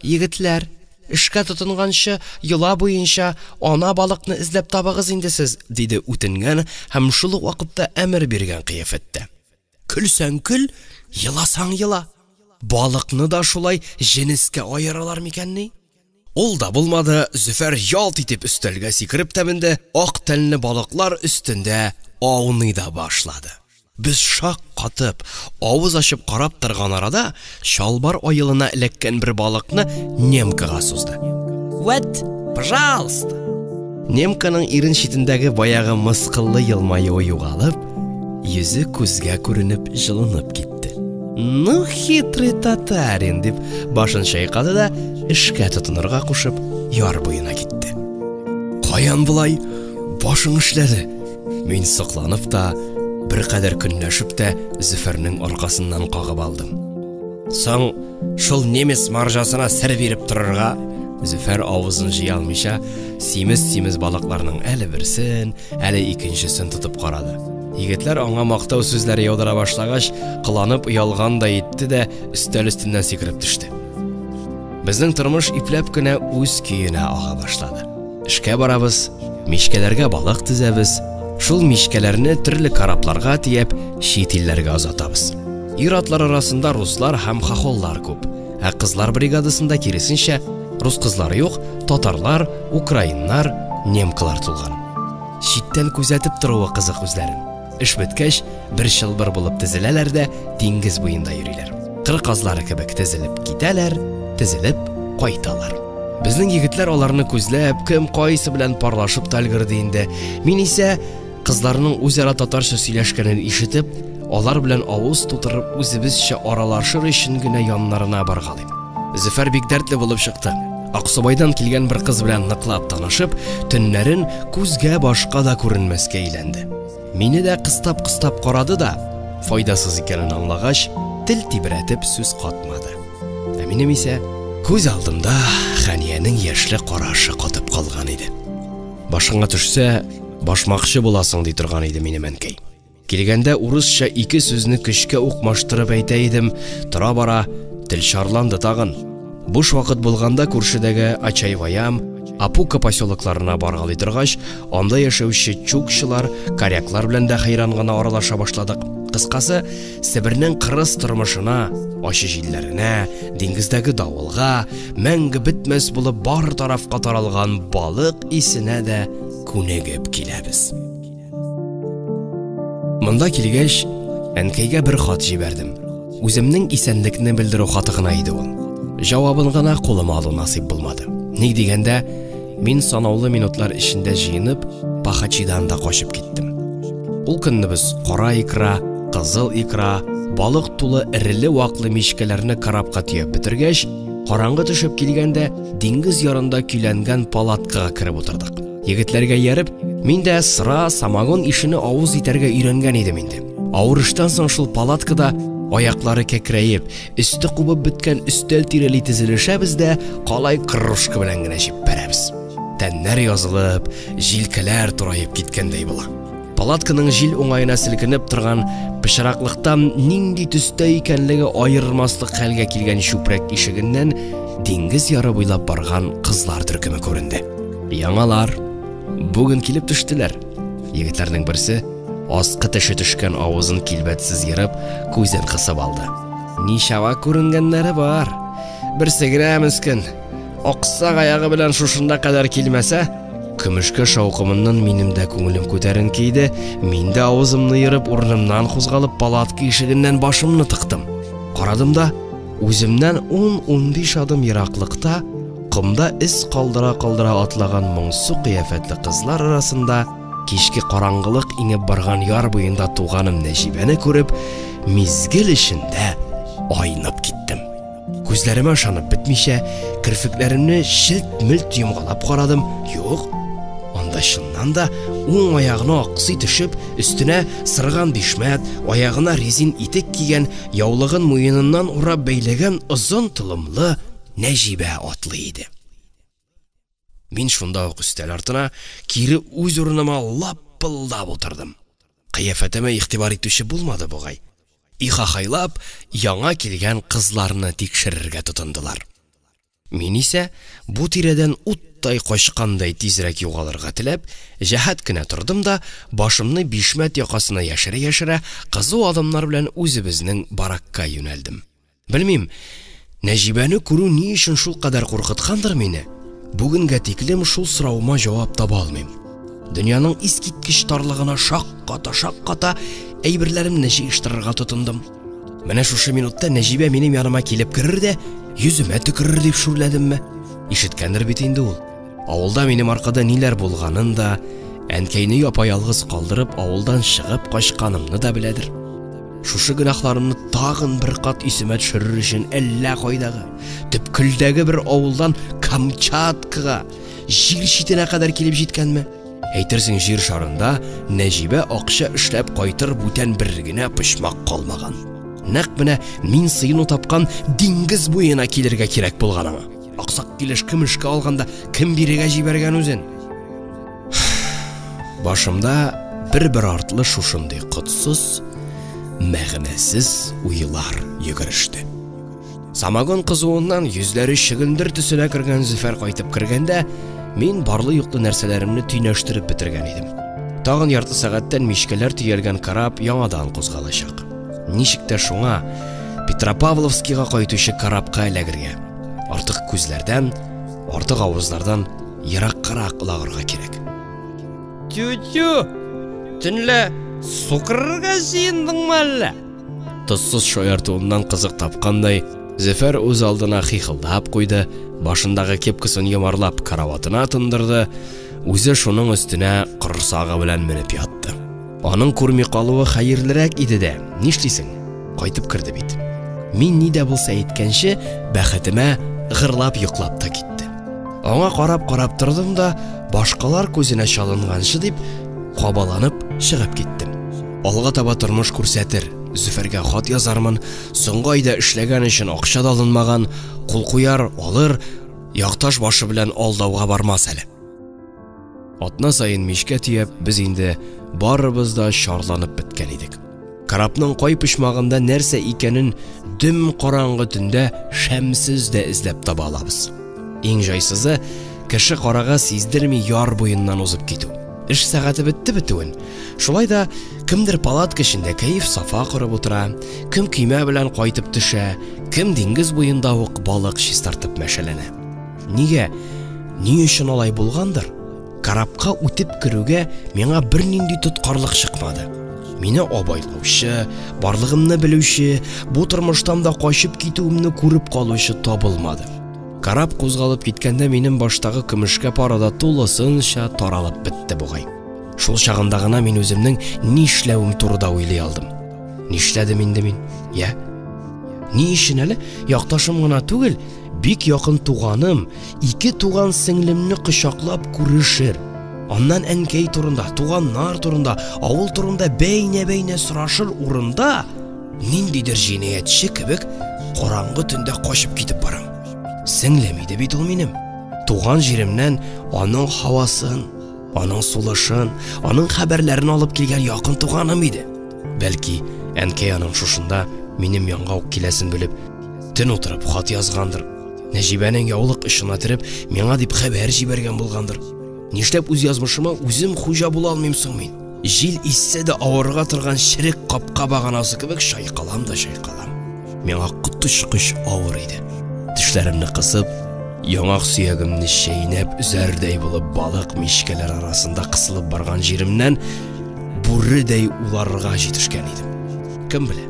Егетләр, эшкә тотынганчы, йола буенча, ана балыкны эзләп табыгыз инде сез, диде үтенгән һәм шул ук вакытта әмер биргән кыяфәттә. Көлсәң көл, еласаң ела. Балыкны да шулай җенескә аералар микәнни? Ул да булмады, Зөфәр ялт итеп өстәлгә сикереп тә менде, ак тәнле балыклар өстендә ауный да башлады. Без шак катып, авыз ачып карап торган арада, чалбар аелына эләккән бер балыкны немкага сузды. Вәт, пожалуйста! Немканың ирен читендәге баягы мыскыллы елмаюы югалып, йөзе күзгә күренеп җылынып китте. Ну, хитрый татарин, дип башын чайкады да, эшкә тотынырга кушып, яр буена китте. Каян болай башың эшләде? Мин сокланып та, беркадәр көнләшеп тә Зөфәрнең аркасыннан кагып алдым. Соң шул немец маржасына сер биреп торырга? Зөфәр авызын җыя алмыйча, симез-симез балыкларның әле берсен, әле икенчесен тотып карады. Егетләр аңа мактау сүзләре яудыра башлагач, кыланып оялгандай итте дә өстәл өстеннән сикереп төште. Безнең тормыш ипләп кенә үз көенә ага башлады. Эшкә барабыз, мичкәләргә балык тезәбез, шул мичкәләрне төрле корабларга төяп, чит илләргә озатабыз. Ир-атлар арасында руслар һәм хохоллар күп, ә кызлар бригадасында киресенчә, рус кызлары юк, татарлар, украиннар, немкалар тулган. Читтән күзәтеп торуы кызык үзләрен. Эш беткәч, бер чылбыр булып тезеләләр дә диңгез буенда йөриләр. Кыр казлары кебек тезелеп китәләр, тезелеп кайталар. Безнең егетләр аларны күзләп, кем кайсы белән парлашып та өлгерде инде. Мин исә кызларның үзара татарча сөйләшкәнен ишетеп, алар белән авыз тутырып үзебезчә аралашыр өчен генә яннарына баргалыйм. Зөфәр бик дәртле булып чыкты. Аксубайдан килгән бер кыз белән ныклап танышып, төннәрен күзгә башка да күренмәскә әйләнде. Мине дә кыстап-кыстап карады да, файдасыз икәнен аңлагач, тел тибрәтеп сүз катмады. Ә минем исә күз алдымда Хәниянең яшьле карашы катып калган иде. Башыңа төшсә, башмакчы буласың, ди торган иде минем әнкәй. Килгәндә урысча ике сүзне көчкә укмаштырып әйтә идем, тора-бара тел чарланды тагын. Буш вакыт булганда күршедәге Ачайваям, Апука поселокларына баргалый торгач, анда яшәүче чукчылар, коряклар белән дә хәйран гына аралаша башладык. Кыскасы, Себернең кырыс тормышына, ачы җилләренә, диңгездәге давылга, мәңге бетмәс булып бар тарафка таралган балык исенә дә күнегеп киләбез. Монда килгәч, әнкәйгә бер хат җибәрдем. Үземнең исәнлекне белдерү хаты гына иде ул. Җавабын гына кулыма алу насыйп булмады. Ник дигәндә, мин санаулы минутлар эчендә җыенып, Пахачидан да качып киттем. Ул көнне без кара икра, кызыл икра, балык тулы эреле-ваклы мичкәләрне корабка төяп бетергәч, караңгы төшеп килгәндә, диңгез ярында көйләнгән палаткага кереп утырдык. Егетләргә ияреп, мин дә сыра, самогон ишене авыз итәргә өйрәнгән идем инде. Авыр эштән соң шул палаткада аяклары кәкрәеп, өсте кубып беткән өстәл тирәли тезелешәбез дә калай кружка белән генә җиппәрәбез. Тәннәр язылып, җилкәләр тураеп киткәндәй була. Палатканың җил уңаена селкенеп торган пычраклыктан нинди төстә икәнлеге аермаслык хәлгә килгән чүпрәк ишегеннән диңгез яры буйлап барган кызлар төркеме күренде. Яңалар. Бүген килеп төштеләр. Егетләрнең берсе аскы теше төшкән авызын килбәтсез ерып, күзен кысып алды. Ничава күренгәннәре бар. Берсе генә мескен. Аксак аягы белән шушында кадәр килмәсә, көмешкә шаукымыннан минем дә күңелем күтәренке иде. Мин дә авызымны ерып, урынымнан кузгалып, палатка ишегеннән башымны тыктым. Карадым да, үземнән 10-15 адым ераклыкта, комда эз калдыра-калдыра атлаган моңсу кыяфәтле кызлар арасында кичке караңгылык иңеп барган яр буенда туганым Нәҗибәне күреп, мизгел эчендә айнып киттем. Күзләремә ышанып бетмичә, керфекләремне челт-мелт йомгалап карадым. Юк, анда чыннан да уң аягына аксый төшеп, өстенә сырган бишмәт, аягына резин итек кигән, яулыгын муеныннан урап бәйләгән озын толымлы Нәҗибә атлый иде. Мин шунда ук өстәл артына, кире үз урыныма лапылдап утырдым. Кыяфәтемә игътибар итүче булмады бугай. Ихахайлап, яңа килгән кызларны тикшерергә тотындылар. Мин исә, бу тирәдән уттай качкандай тизрәк югалырга теләп, җәһәт кенә тордым да, башымны бишмәт якасына яшерә-яшерә, кызу адымнар белән үзебезнең баракка юнәлдем. Белмим, Нәҗибәне күрү ни өчен шулкадәр куркыткандыр мине, бүгенгә тиклем шул соравыма җавап таба алмыйм. Дөньяның искиткеч тарлыгына шакката-шакката әйберләремне җыештырырга тотындым. Менә шушы минутта Нәҗибә минем яныма килеп керер дә, йөземә төкерер дип шүрләдемме? Ишеткәндер бит инде ул. Авылда минем аркада ниләр булганын да, әнкәйне япа-ялгыз калдырып, авылдан чыгып качканымны да беләдер. Шушы гөнаһларымны тагын бер кат исемә төшерер өчен әллә кайдагы, төпкелдәге бер авылдан Камчаткага, җир читенә кадәр килеп җиткәнме? Әйтерсең җир шарында Нәҗибә акча эшләп кайтыр бүтән бер генә почмак калмаган. Нәкъ менә мин сыену тапкан диңгез буена килергә кирәк булган аңа. Аксак килеш кем эшкә алган да, кем бирегә җибәргән үзен? Башымда бер-бер артлы шушындый котсыз, мәгънәсез уйлар йөгереште. Самогон кызуыннан йөзләре чөгендер төсенә кергән Зөфәр кайтып кергәндә, мин барлы-юклы нәрсәләремне төйнәштереп бетергән идем. Тагын ярты сәгатьтән мичкәләр төялгән кораб яңадан кузгалачак. Ничек тә шуңа Петропавловскига кайтучы корабка эләгергә. Артык күзләрдән, артык авызлардан ераккарак олагырга кирәк. Тю-тю, төнлә сукырырга җыендыңмы әллә? Тозсыз шаяртуымнан кызык тапкандай, Зөфәр үз алдына хихылдап куйды, башындагы кепкасын йомарлап караватына тондырды, үзе шуның өстенә корсагы белән менеп ятты. Аның күрми калуы хәерлерәк иде дә, нишлисең, кайтып керде бит. Мин ни дә булса әйткәнче, бәхетемә гырлап йоклап та китте. Аңа карап-карап тордым да, башкалар күзенә чалынганчы дип, кабаланып чыгып киттем. Алга таба тормыш күрсәтер, Зөфәргә хат язармын, соңгы айда эшләгән өчен акча да алынмаган, кул куяр, алыр, якташ башы белән алдауга бармас әле. Атна саен мичкә төяп, без инде барыбыз да чарланып беткән идек. Корабның кай почмагында нәрсә икәнен дөм караңгы төндә шәмсез дә эзләп таба алабыз. Иң җайсызы, кеше карага сиздерми яр буеннан узып китү. Эш сәгате бетте бетүен. Шулай да Кемдер палатка эчендә кәеф-сафа корып утыра, кем көймә белән кайтып төшә, кем диңгез буенда ук балык чистартып мәшәләнә. Нигә, ни өчен алай булгандыр? Корабка үтеп керүгә миңа бернинди тоткарлык чыкмады. Мине абайлаучы, барлыгымны белүче, бу тормыштан да качып китүемне күреп калучы табылмады. Кораб кузгалып киткәндә минем баштагы көмешкә пары да тулысынча таралып бетте бугай. Шул чагында гына мин үземнең нишләвем турыда уйлый алдым. Нишләдем инде мин? Я? Ни өчен әле якташым гына түгел, бик якын туганым, ике туган сеңлемне кочаклап күрешер. Аннан әнкәй турында, туганнар турында, авыл турында бәйнә-бәйнә сорашыр урында, ниндидер җинаятьче кебек караңгы төндә качып китеп барам. Сеңлем иде бит ул минем. Туган җиремнән аның һавасын, Аның сулышын, аның хәбәрләрен алып килгән якын туганым иде. Бәлки, әнкәй аның шушында минем янга ук киләсен белеп, төн утырып хат язгандыр. Нәҗибәнең яулык очына тереп, миңа дип хәбәр җибәргән булгандыр. Нишләп үз язмышыма үзем хуҗа була алмыйм соң мин? Җил иссә дә авырга торган черек капка баганасы кебек чайкалам да чайкалам. Миңа коточкыч авыр иде. Тешләремне кысып, яңак сөягемне чәйнәп өзәрдәй булып балык мичкәләр арасында кысылып барган җиремнән бүредәй уларга җитешкән идем. Кем белә,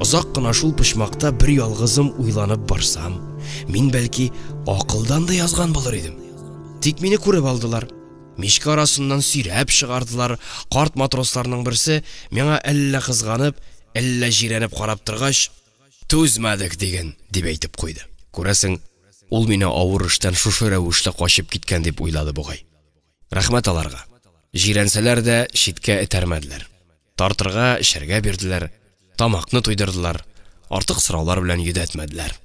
озак кына шул почмакта бер ялгызым уйланып барсам, мин бәлки акылдан да язган булыр идем. Тик мине күреп алдылар. Мичкә арасыннан сөйрәп чыгардылар. Карт матросларның берсе миңа әллә кызганып, әллә җирәнеп карап торгач, Түзмәдек диген, дип әйтеп куйды. Күрәсең, ул мине авыр эштән шушы рәвешле качып киткән дип уйлады бугай. Рәхмәт аларга. Җирәнсәләр дә, читкә этәрмәделәр. Тартырга, эчәргә бирделәр, тамакны туйдырдылар, артык сораулар белән йөдәтмәделәр.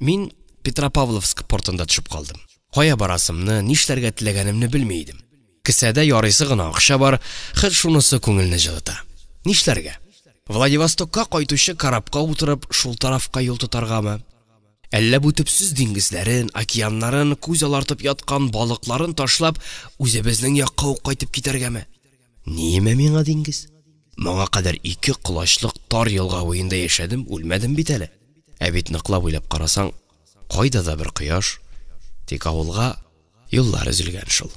Мин Петропавловск портында төшеп калдым. Кая барасымны, нишләргә теләгәнемне белми идем. Кесәдә ярыйсы гына акча бар, хет шунысы күңелне җылыта. Нишләргә? Владивостокка кайтучы корабка утырып, шул тарафка юл тотаргамы? Әллә бу төпсез диңгезләрен, океаннарын, күз алартып яткан балыкларын ташлап, үзебезнең якка ук кайтып китәргәме? Ниемә миңа диңгез? Моңа кадәр ике колачлык тар елга буенда яшәдем, үлмәдем бит әле. Ә бит ныклап уйлап карасаң, кайда да бер кояш, тик авылга Юллар өзелгән шул.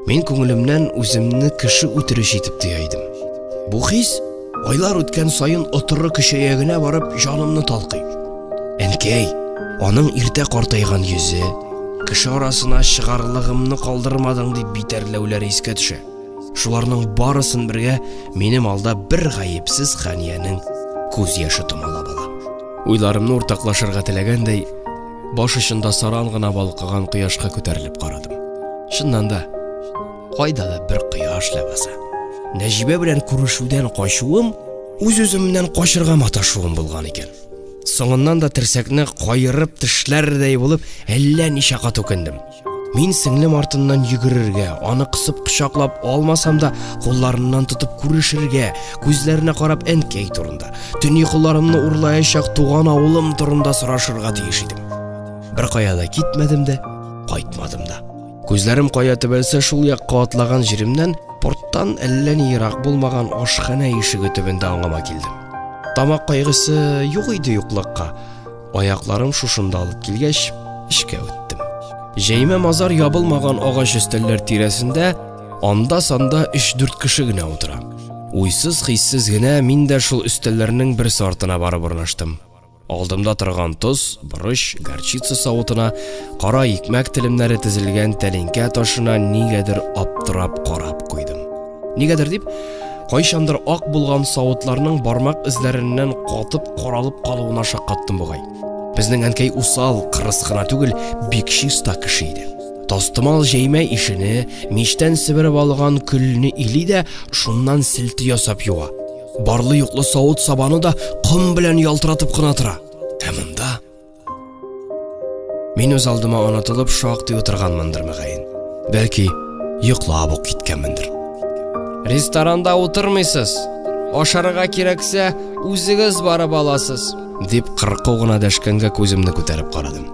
Мин күңелемнән үземне кеше үтерүче итеп тоя идем. Бу хис айлар үткән саен отыры көчәя генә барып җанымны талкый. Әнкәй, аның иртә картайган йөзе, кеше арасына чыгарлыгымны калдырмадың дип битәрләүләре искә төшә. Шуларның барысын бергә минем алда бер гаепсез Хәниянең күз яше томалап ала. Уйларымны уртаклашырга теләгәндәй, баш очында саран гына балкыган кояшка күтәрелеп карадым. Чыннан да, кайда да бер кояш ләбаса. Нәҗибә белән күрешүдән качуым үз-үземнән качырга маташуым булган икән. Соңыннан да терсәкне каерып тешләрдәй булып әллә ничә кат үкендем. Мин сеңлем артыннан йөгерергә, аны кысып кочаклап алмасам да, кулларыннан тотып күрешергә, күзләренә карап әнкәй турында, төн йокыларымны урлаячак туган авылым турында сорашырга тиеш идем. Бер кая да китмәдем дә, кайтмадым да. Күзләрем кая төбәлсә, шул якка атлаган җиремнән порттан әллә ни ерак булмаган ашханә ишеге төбендә аңыма килдем. Тамак кайгысы юк иде юклыкка. Аякларым шушында алып килгәч, эчкә үттем. Җәймә мазар ябылмаган агач өстәлләр тирәсендә анда-санда 3-4 кеше генә утыра. Уйсыз-хиссез генә мин дә шул өстәлләрнең берсе артына барып урнаштым. Алдымда торган тоз, борыч, горчица савытына, кара икмәк телемнәре тезелгән тәлинкә ташына нигәдер аптырап карап куйдым. Нигәдер дип, кайчандыр ак булган савытларның бармак эзләреннән катып каралып калуына шаккаттым бугай. Безнең әнкәй усал, кырыс кына түгел, бик чиста кеше иде. Тастымал җәймә ишене, мичтән себереп алган көлне или дә, шуннан селте ясап юа. Барлы-юклы савыт-сабаны да ком белән ялтыратып кына тора. Ә монда Мин үз алдыма онытылып шактый утырганмындыр мөгаен. Бәлки, йоклап ук киткәнмендер. Ресторанда утырмыйсыз. Ашарга кирәксә, үзегез барып аласыз, дип кырку гына дәшкәнгә күземне күтәреп карадым.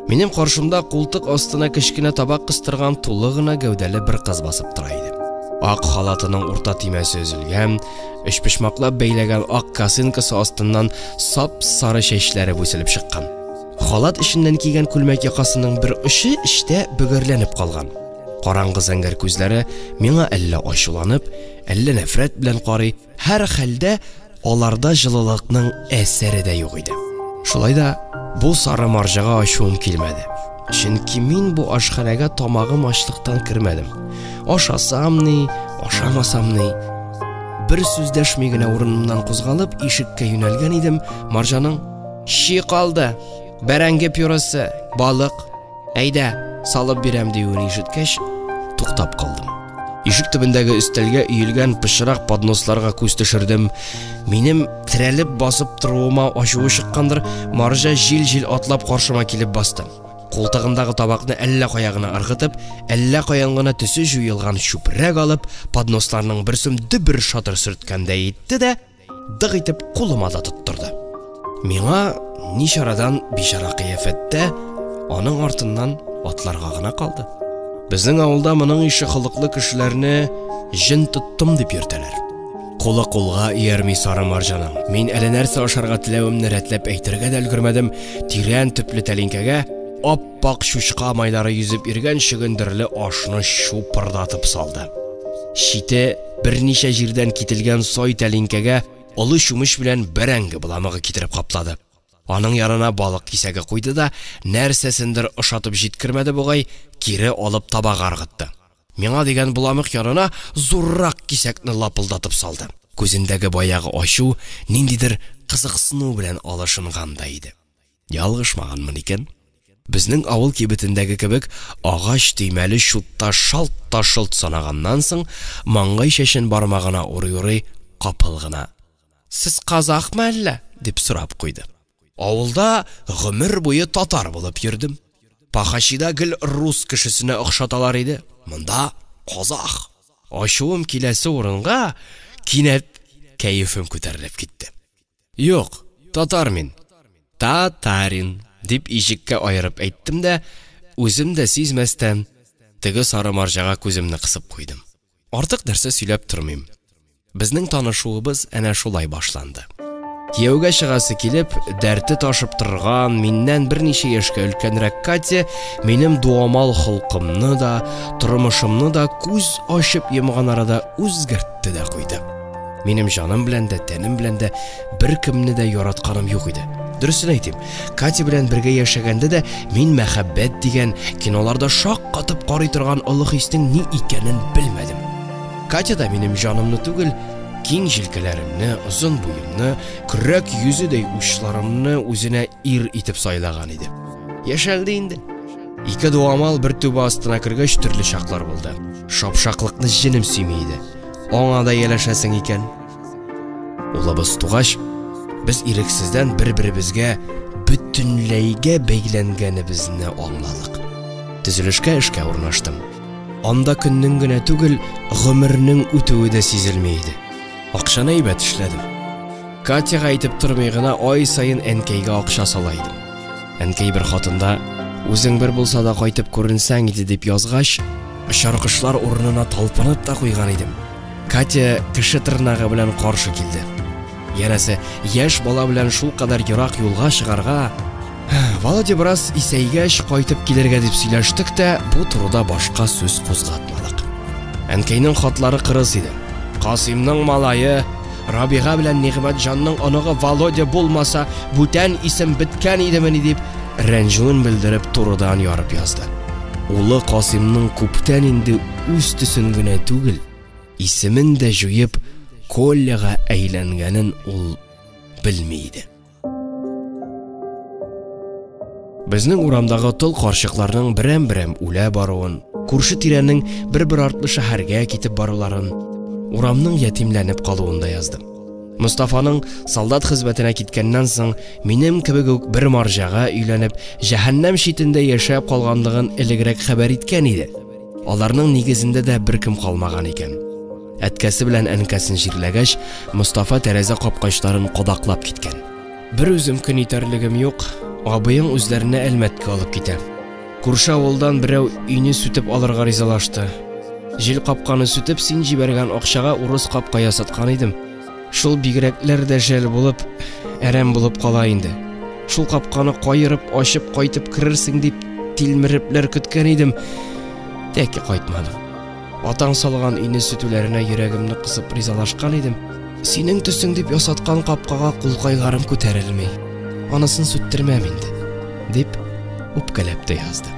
Минем каршымда култык астына кечкенә табак кыстырган тулы гына гәүдәле бер кыз басып тора иде. Ак халатының урта төймәсе өзелгән, өчпочмаклап бәйләгән ак косынкасы астыннан сап-сары чәчләре бүселеп чыккан. Халат эченнән кигән күлмәк якасының бер очы эчтә бөгәрләнеп калган. Караңгы зәңгәр күзләре миңа әллә ачуланып, әллә нәфрәт белән карый, һәрхәлдә, аларда җылылыкның әсәре дә юк иде. Шулай да бу сары марҗага ачуым килмәде. Чөнки мин бу ашханәгә тамагым ачлыктан кермәдем. Ашасам ни, ашамасам ни. Бер сүз дәшми генә урынымнан кузгалып, ишеккә юнәлгән идем, марҗаның «Щи калды, бәрәңге пюресы, балык, Әйдә, салып бирәм диюен ишеткәч, туктап калдым. Ишек төбендәге өстәлгә өелгән пычрак подносларга күз төшердем. Минем терәлеп басып торуыма ачуы чыккандыр, марҗа җил-җил атлап каршыма килеп басты. Култыгындагы табакны әллә кая гына ыргытып, әллә каян гына төсе җуелган чүпрәк алып, подносларның берсен дөбер-шатыр сөрткәндәй итте дә, дык итеп кулыма да тоттырды. Миңа ни чарадан бичара кыяфәттә аның артыннан атларга гына калды. Безнең авылда моның ише холыклы кешеләрне җен тоттым дип йөртәләр. Кулы кулга иярми сары марҗаның. Мин әле нәрсә ашарга теләвемне рәтләп әйтергә дә өлгермәдем, тирән төпле тәлинкәгә ап-ак чучка майлары йөзеп йөргән чөгендерле ашны чупырдатып салды. Чите берничә җирдән кителгән сай тәлинкәгә олы чүмеч белән бәрәңге боламыгы китереп каплады. Аның янына балык кисәге куйды да, нәрсәсендер ошатып җиткермәде бугай, кире алып табага ыргытты. Миңа дигән боламык янына зуррак кисәкне лапылдатып салды. Күзендәге баягы ачу ниндидер кызыксыну белән алышынгандай иде. Ялгышмаганмын икән. Безнең авыл кибетендәге кебек агач төймәле чутта шалт та шолт санаганнан соң, маңгай чәчен бармагына урый-урый, капыл гына. Сез казахмы әллә? дип сорап куйды. Авылда гомер буе татар булып йөрдем. Пахачида гел рус кешесенә охшаталар иде, монда, казах. Ачуым киләсе урынга, кинәт кәефем күтәрелеп китте. Юк, татар мин. Татарин, дип иҗеккә аерып әйттем дә, үзем дә сизмәстән, теге сары марҗага күземне кысып куйдым. Артык нәрсә сөйләп тормыйм. Безнең танышуыбыз әнә шулай башланды. Кияүгә чыгасы килеп, дәрте ташып торган, миннән берничә яшькә өлкәнрәк Катя минем дуамал холкымны да, тормышымны да күз ачып йомган арада үзгәртте дә куйды. Минем җаным белән дә, тәнем белән дә беркемне дә яратканым юк иде. Дөресен әйтим, Катя белән бергә яшәгәндә дә мин мәхәббәт дигән киноларда шаккатып карый торган олы хиснең ни икәнен белмәдем. Катя да минем җанымны түгел, киң җилкәләремне, озын буемны, көрәк йөзедәй учларымны үзенә ир итеп сайлаган иде. Яшәлде инде. Ике дуамал бер түбә астына кергәч төрле чаклар булды. Шапшаклыкны җенем сөйми иде. Аңа да ияләшәсең икән. Улыбыз тугач, без ирексездән бер-беребезгә бөтенләйгә бәйләнгәнебезне аңладык. Төзелешкә эшкә урнаштым. Анда көннең генә түгел, гомернең үтүе дә сизелми иде. Акчаны әйбәт эшләдем. Катяга әйтеп тормый гына ай саен әнкәйгә акча сала идем. Әнкәй бер хатында «Үзең бер булса да кайтып күренсәң иде» дип язгач, очар кошлар урынына талпынып та куйган идем. Катя кеше тырнагы белән каршы килде. Янәсе, яшь бала белән шулкадәр ерак юлга чыгарга... Володя бераз исәйгәч, кайтып килергә дип сөйләштек тә, бу турыда башка сүз кузгатмадык. Әнкәйнең хатлары кырыс иде. Касыймның малае, Рабига белән Нигъмәтҗанның оныгы Володя булмаса, бүтән исем беткән идемени дип, рәнҗүен белдереп турыдан ярып язды. Улы Касыймның күптән инде үз төсен генә түгел, исемен дә җуеп, Коляга әйләнгәнен ул белми иде. Безнең урамдагы тол карчыкларның берәм-берәм үлә баруын, күрше-тирәнең бер-бер артлы шәһәргә китеп баруларын, урамның ятимләнеп калуын да яздым. Мостафаның солдат хезмәтенә киткәннән соң минем кебек үк бер марҗага өйләнеп, җәһәннәм читендә яшәп калганлыгын элегрәк хәбәр иткән иде. Аларның нигезендә дә беркем калмаган икән. Әткәсе белән әнкәсен җирләгәч, Мостафа тәрәзә капкачларын кадаклап киткән. Бер үзем көн итәрлегем юк, абыең үзләренә Әлмәткә алып китә. Күрше авылдан берәү өйне сүтеп алырга ризалашты. Җил капканы сүтеп, син җибәргән акчага урыс капка ясаткан идем. Шул бигрәкләр дә жәл булып, әрәм булып кала инде. Шул капканы каерып ачып кайтып керерсең дип тилмерепләр көткән идем. Тәки кайтмадың. Атаң салган өйне сүтүләренә йөрәгемне кысып ризалашкан идем. Синең төсең дип ясаткан капкага кулкайларым күтәрелми. Анысын сүттермәм инде, дип үпкәләп тә язды.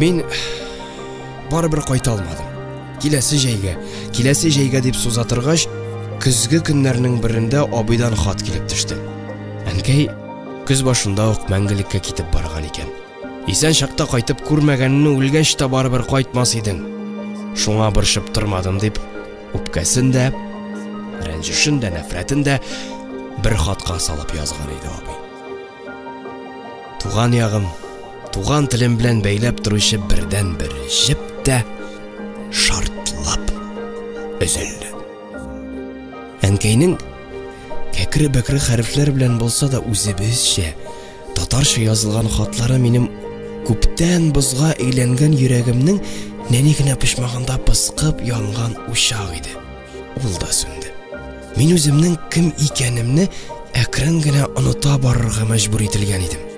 Мин барыбер кайта алмадым. Киләсе җәйгә, киләсе җәйгә дип суза торгач, көзге көннәрнең берендә абыйдан хат килеп төште. Әнкәй көз башында ук мәңгелеккә китеп барган икән. Исән чакта кайтып күрмәгәнне үлгәч тә барыбер кайтмас идең. Шуңа борчып тормадым дип, үпкәсен дә, рәнҗешен дә, нәфрәтен дә бер хатка салып язган иде абый. Туган ягым, туган телем белән бәйләп торучы бердән-бер җеп тә шартлап өзелде. Әнкәйнең кәкре-бәкре хәрефләр белән булса да үзебезчә, татарча язылган хатлары минем күптән бозга әйләнгән йөрәгемнең нәни генә почмагында пыскып янган учак иде. Ул да сүнде. Мин үземнең кем икәнемне әкрен генә оныта барырга мәҗбүр ителгән идем.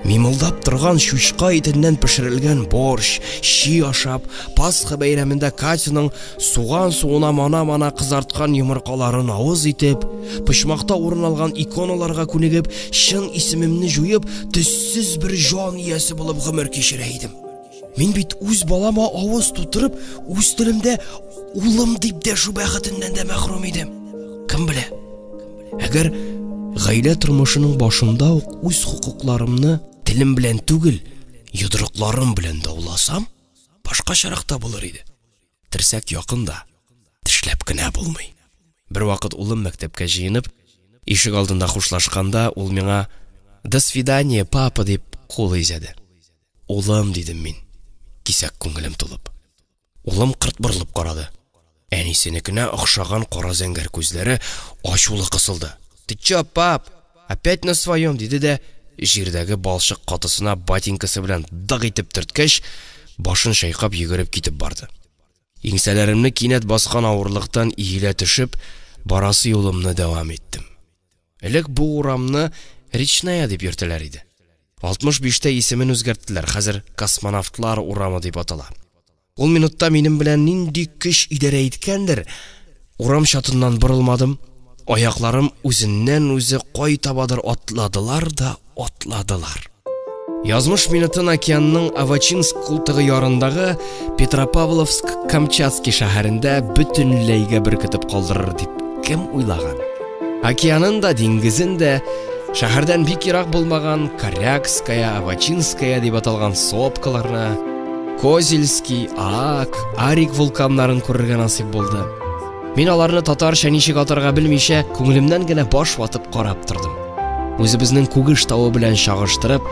Мимылдап торган чучка итеннән пешерелгән борщ, щи ашап, Пасха бәйрәмендә Катяның суган суына мана-мана кызарткан йомыркаларын авыз итеп, почмакта урын алган иконаларга күнегеп, чын исемемне җуеп, төссез бер җан иясе булып гомер кичерә идем. Мин бит үз балама авыз тутырып, үз телемдә улым дип дәшү бәхетеннән дә мәхрүм идем. Кем белә? Әгәр гаилә тормышының башында ук үз хокукларымны телем белән түгел, йодрыкларым белән дауласам, башкачарак та булыр иде. Терсәк якын да, тешләп кенә булмый. Бервакыт улым мәктәпкә җыенып, ишек алдында хушлашканда, ул миңа «До свидания, папа» дип кул изәде. Улым, дидем мин, кисәк күңелем тулып. Улым кырт борылып карады. Әнисенекенә охшаган кара зәңгәр күзләре ачулы кысылды. Ты чё, пап, опять на своем, диде дә, җирдәге балчык катысына ботинкасы белән дык итеп төрткәч, башын чайкап йөгереп китеп барды. Иңсәләремне кинәт баскан авырлыктан иелә төшеп, барасы юлымны дәвам иттем. Элек бу урамны Речная дип йөртәләр иде. 65-тә исемен үзгәрттеләр, хәзер Космонавтлар урамы дип атала. Ул минутта минем белән нинди көч идарә иткәндер, урам чатыннан борылмадым, аякларым үзеннән-үзе кай табадыр атладылар да атладылар. Язмыш мине Тын океанның Авачинск култыгы ярындагы Петропавловск-Камчатский шәһәрендә бөтенләйгә беркетеп калдырыр дип кем уйлаган? Океанын да, диңгезен дә, шәһәрдән бик ерак булмаган Корякская, Авачинская дип аталган сопкаларны, Козельский, Аак, Арик вулканнарын күрергә насыйп булды. Мин аларны татарча ничек атарга белмичә, күңелемнән генә баш ватып карап тордым. Үзебезнең Күгеш тавы белән чагыштырып,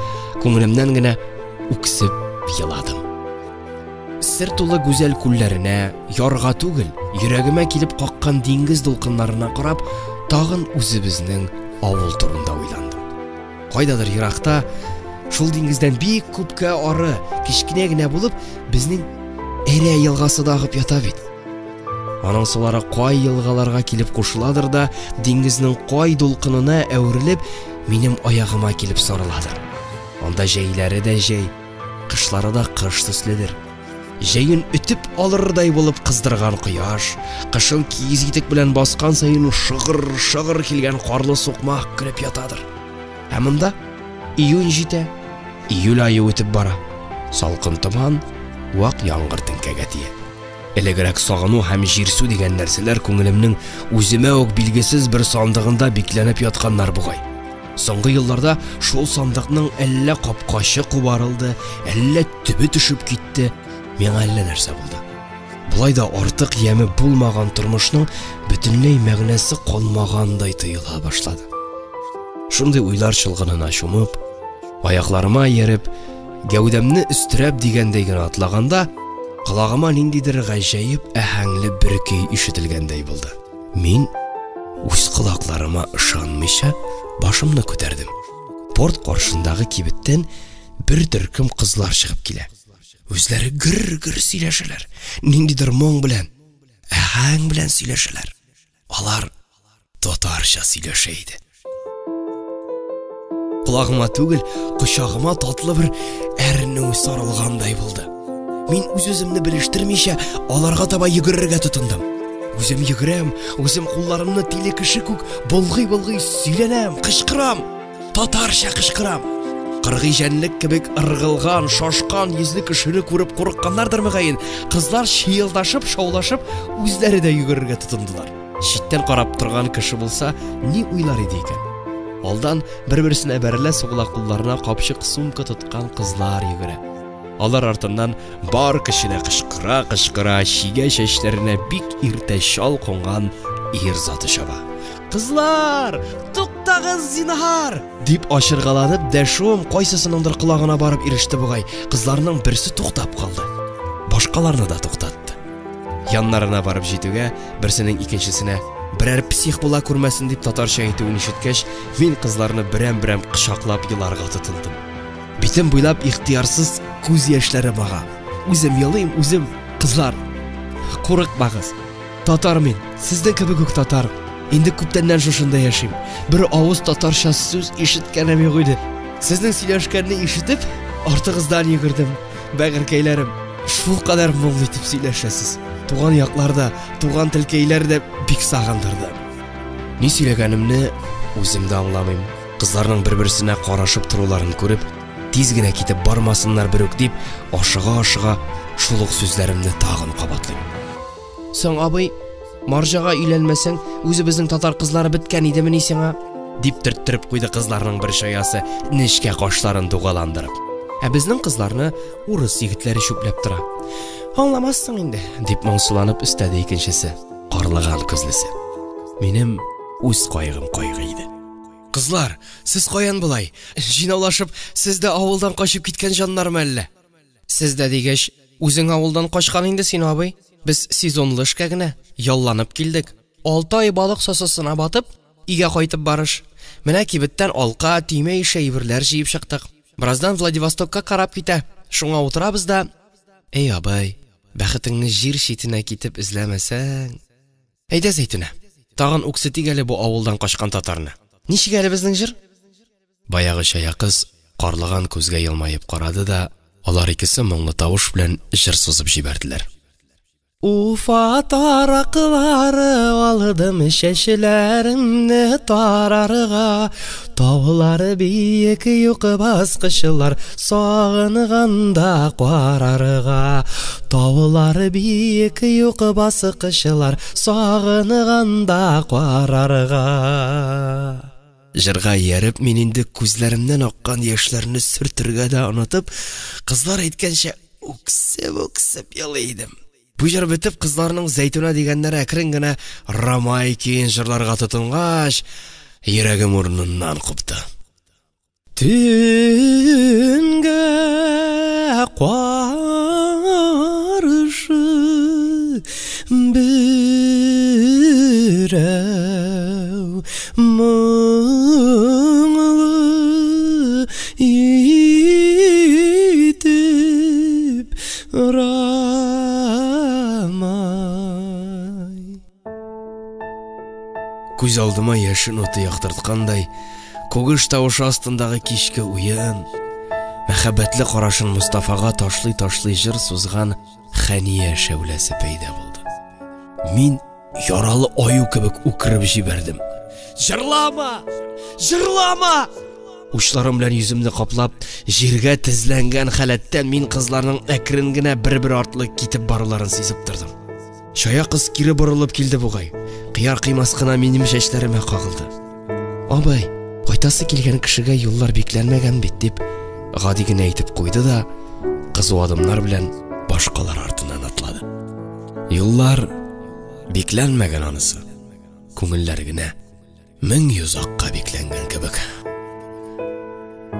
күңелемнән генә үксеп еладым. Сер тулы гүзәл күлләренә, ярга түгел, йөрәгемә килеп каккан диңгез дулкыннарына карап, тагын үзебезнең авыл турында уйландым. Кайдадыр еракта, шул диңгездән бик күпкә ары, кечкенә генә булып, безнең Әрә елгасы да агып ята бит. Аның сулары кай елгаларга килеп кушыладыр да, диңгезнең кай дулкынына әверелеп, минем аягыма килеп сарыладыр. Анда җәйләре дә җәй, кышлары да кыш төследер. Җәен өтеп алырдай булып кыздырган кояш, кышын киез итек белән баскан саен шыгыр-шыгыр килгән карлы сукмак көлеп ятадыр. Ә монда июнь җитә, июль ае үтеп бара. Салкын томан, вак яңгыр теңкәгә тия. Элегрәк сагыну һәм җирсү дигән нәрсәләр күңелемнең үземә үк билгесез бер сандыгында бикләнеп ятканнар бугай. Соңгы елларда шул сандыкның әллә капкачы кубарылды, әллә төбе төшеп китте, миңа әллә нәрсә булды. Болай да артык яме булмаган тормышның бөтенләй мәгънәсе калмагандай тоела башлады. Шундый уйлар чолгынына чумып, аякларыма ияреп, гәүдәмне өстерәп дигәндәй генә атлаганда, колагыма ниндидер гаҗәеп әһәңле бер көй ишетелгәндәй булды. Мин үз колакларыма ышанмыйча башымны күтәрдем. Порт каршындагы кибеттән бер төркем кызлар чыгып килә. Үзләре гөр-гөр сөйләшәләр, ниндидер моң белән, аһәң белән сөйләшәләр. Алар татарча сөйләшә иде. Колагыма түгел, кочагыма татлы бер әрнү сарылгандай булды. Мин үз-үземне белештермичә аларга таба йөгерергә тотындым. Үзем йөгерәм, үзем кулларымны тиле кеше күк болгый-болгый сөйләнәм, кычкырам. Татарча кычкырам. Кыргый җәнлек кебек ыргылган, шашкан йөзле кешене күреп курыкканнардыр мөгаен. Кызлар чыелдашып, шаулашып, үзләре дә йөгерергә тотындылар. Читтән карап торган кеше булса, ни уйлар иде икән? Алдан бер-берсенә бәрелә-сугыла кулларына капчык-сумка тоткан кызлар йөгерә. Алар артыннан бар көченә кычкыра-кычкыра чигә чәчләренә бик иртә чал кунган ир заты чаба. Кызлар, туктагыз, зинһар! Дип ачыргаланып дәшүем кайсысыныңдыр колагына барып иреште бугай. Кызларның берсе туктап калды. Башкаларны да туктатты. Яннарына барып җитүгә, берсенең икенчесенә берәр псих була күрмәсен дип татарча әйтүен ишеткәч, мин кызларны берәм-берәм кочаклап еларга тотындым. Битем буйлап ихтыярсыз күз яшьләре ага. Үзем елыйм, үзем. Кызлар, курыкмагыз. Татар мин, сезнең кебек үк татар. Инде күптәннән шушында яшим. Бер авыз татарча сүз ишеткәнем юк иде. Сезнең сөйләшкәнне ишетеп, артыгыздан йөгердем. Бәгырькәйләрем, шулкадәр моңлы итеп сөйләшәсез. Туган яклар да, туган телкәйләр дә бик сагындырды. Ни сөйләгәнемне үзем дә аңламыйм. Кызларның бер-берсенә карашып торуларын күреп, тиз генә китеп бармасыннар берүк дип, ашыга-ашыга шул ук сүзләремне тагын кабатлыйм. Соң, абый, марҗага өйләнмәсәң, үзебезнең татар кызлары беткән идемени сиңа? Дип төрттереп куйды кызларның бер чаясы, нечкә кашларын дугаландырып. Ә безнең кызларны урыс егетләре чүпләп тора. Аңламассың инде, дип моңсуланып өстәде икенчесе, карлыган күзлесе. Минем үз кайгым кайгы иде. Кызлар, сез каян болай? Җыйнаулашып, сез дә авылдан качып киткән җаннармы әллә? Сез дә дигәч, үзең авылдан качкан инде син, абый. Без сезонлы эшкә генә, ялланып килдек. Алты ай балык сосысына батып, өйгә кайтып барыш. Менә кибеттән алка, төймә ише әйберләр җыеп чыктык. Бераздан Владивостокка карап китә. Шуңа утырабыз да. Эй, абый, бәхетеңне җир читенә китеп эзләмәсәң. Әйдә, Зәйтүнә, тагын үксетик әле бу авылдан качкан татарны. Ничек әле безнең җыр? Баягы чая кыз карлыган күзгә елмаеп карады да, алар икесе моңлы тавыш белән җыр сузып җибәрделәр. Уфа тараклары алдым чәчләремне тарарга, таулар биек юк баскычлар сагынганда карарга. Таулар биек юк баскычлар сагынганда карарга. Җырга ияреп, мин инде күзләремнән аккан яшьләрне сөртергә дә онытып, кызлар әйткәнчә, үксеп-үксеп елый идем. Бу җыр бетеп, кызларның Зәйтүнә дигәннәре әкрен генә Рамай көен җырларга тотынгач, йөрәгем урыныннан купты. Төнгә каршы берәү моңлы итеп рамай. Күз алдыма яшен уты яктырткандай, Күгеш тавышы астындагы кичке уен, мәхәббәтле карашын Мостафага ташлый-ташлый җыр сузган Хәния шәүләсе пәйда булды. Мин яралы аю кебек үкереп җибәрдем. Җырлама! Җырлама! Учларым белән йөземне каплап, җиргә тезләнгән халәттән мин кызларның әкрен генә бер-бер артлы китеп баруларын сизеп тордым. Чая кыз кире борылып килде бугай. Кыяр-кыймас кына минем чәчләремә кагылды. Абый, кайтасы килгән кешегә юллар бикләнмәгән бит, дип гади генә әйтеп куйды да, кызу адымнар белән башкалар артыннан атлады. Юллар бикләнмәгән анысы. Күңелләр генә Мең йозакка бикләнгән кебек.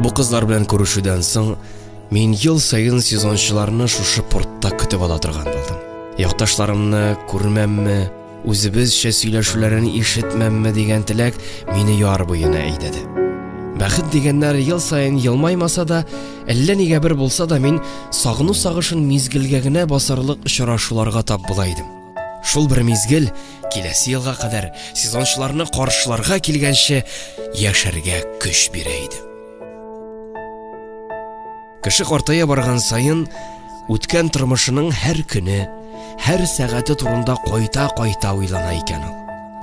Бу кызлар белән күрешүдән соң, мин ел саен сезончыларны шушы портта көтеп ала торган булдым. Якташларымны күрмәмме, үзебезчә сөйләшүләрен ишетмәмме дигән теләк мине яр буена әйдәде. Бәхет дигәннәр ел саен елмаймаса да, әллә нигә бер булса да мин сагыну сагышын мизгелгә генә басарлык очрашуларга тап була идем. Шул бер мизгел киләсе елга кадәр сезончыларны каршыларга килгәнче яшәргә көч бирә иде. Кеше картая барган саен үткән тормышының һәр көне, һәр сәгате турында кайта-кайта уйлана икән ул.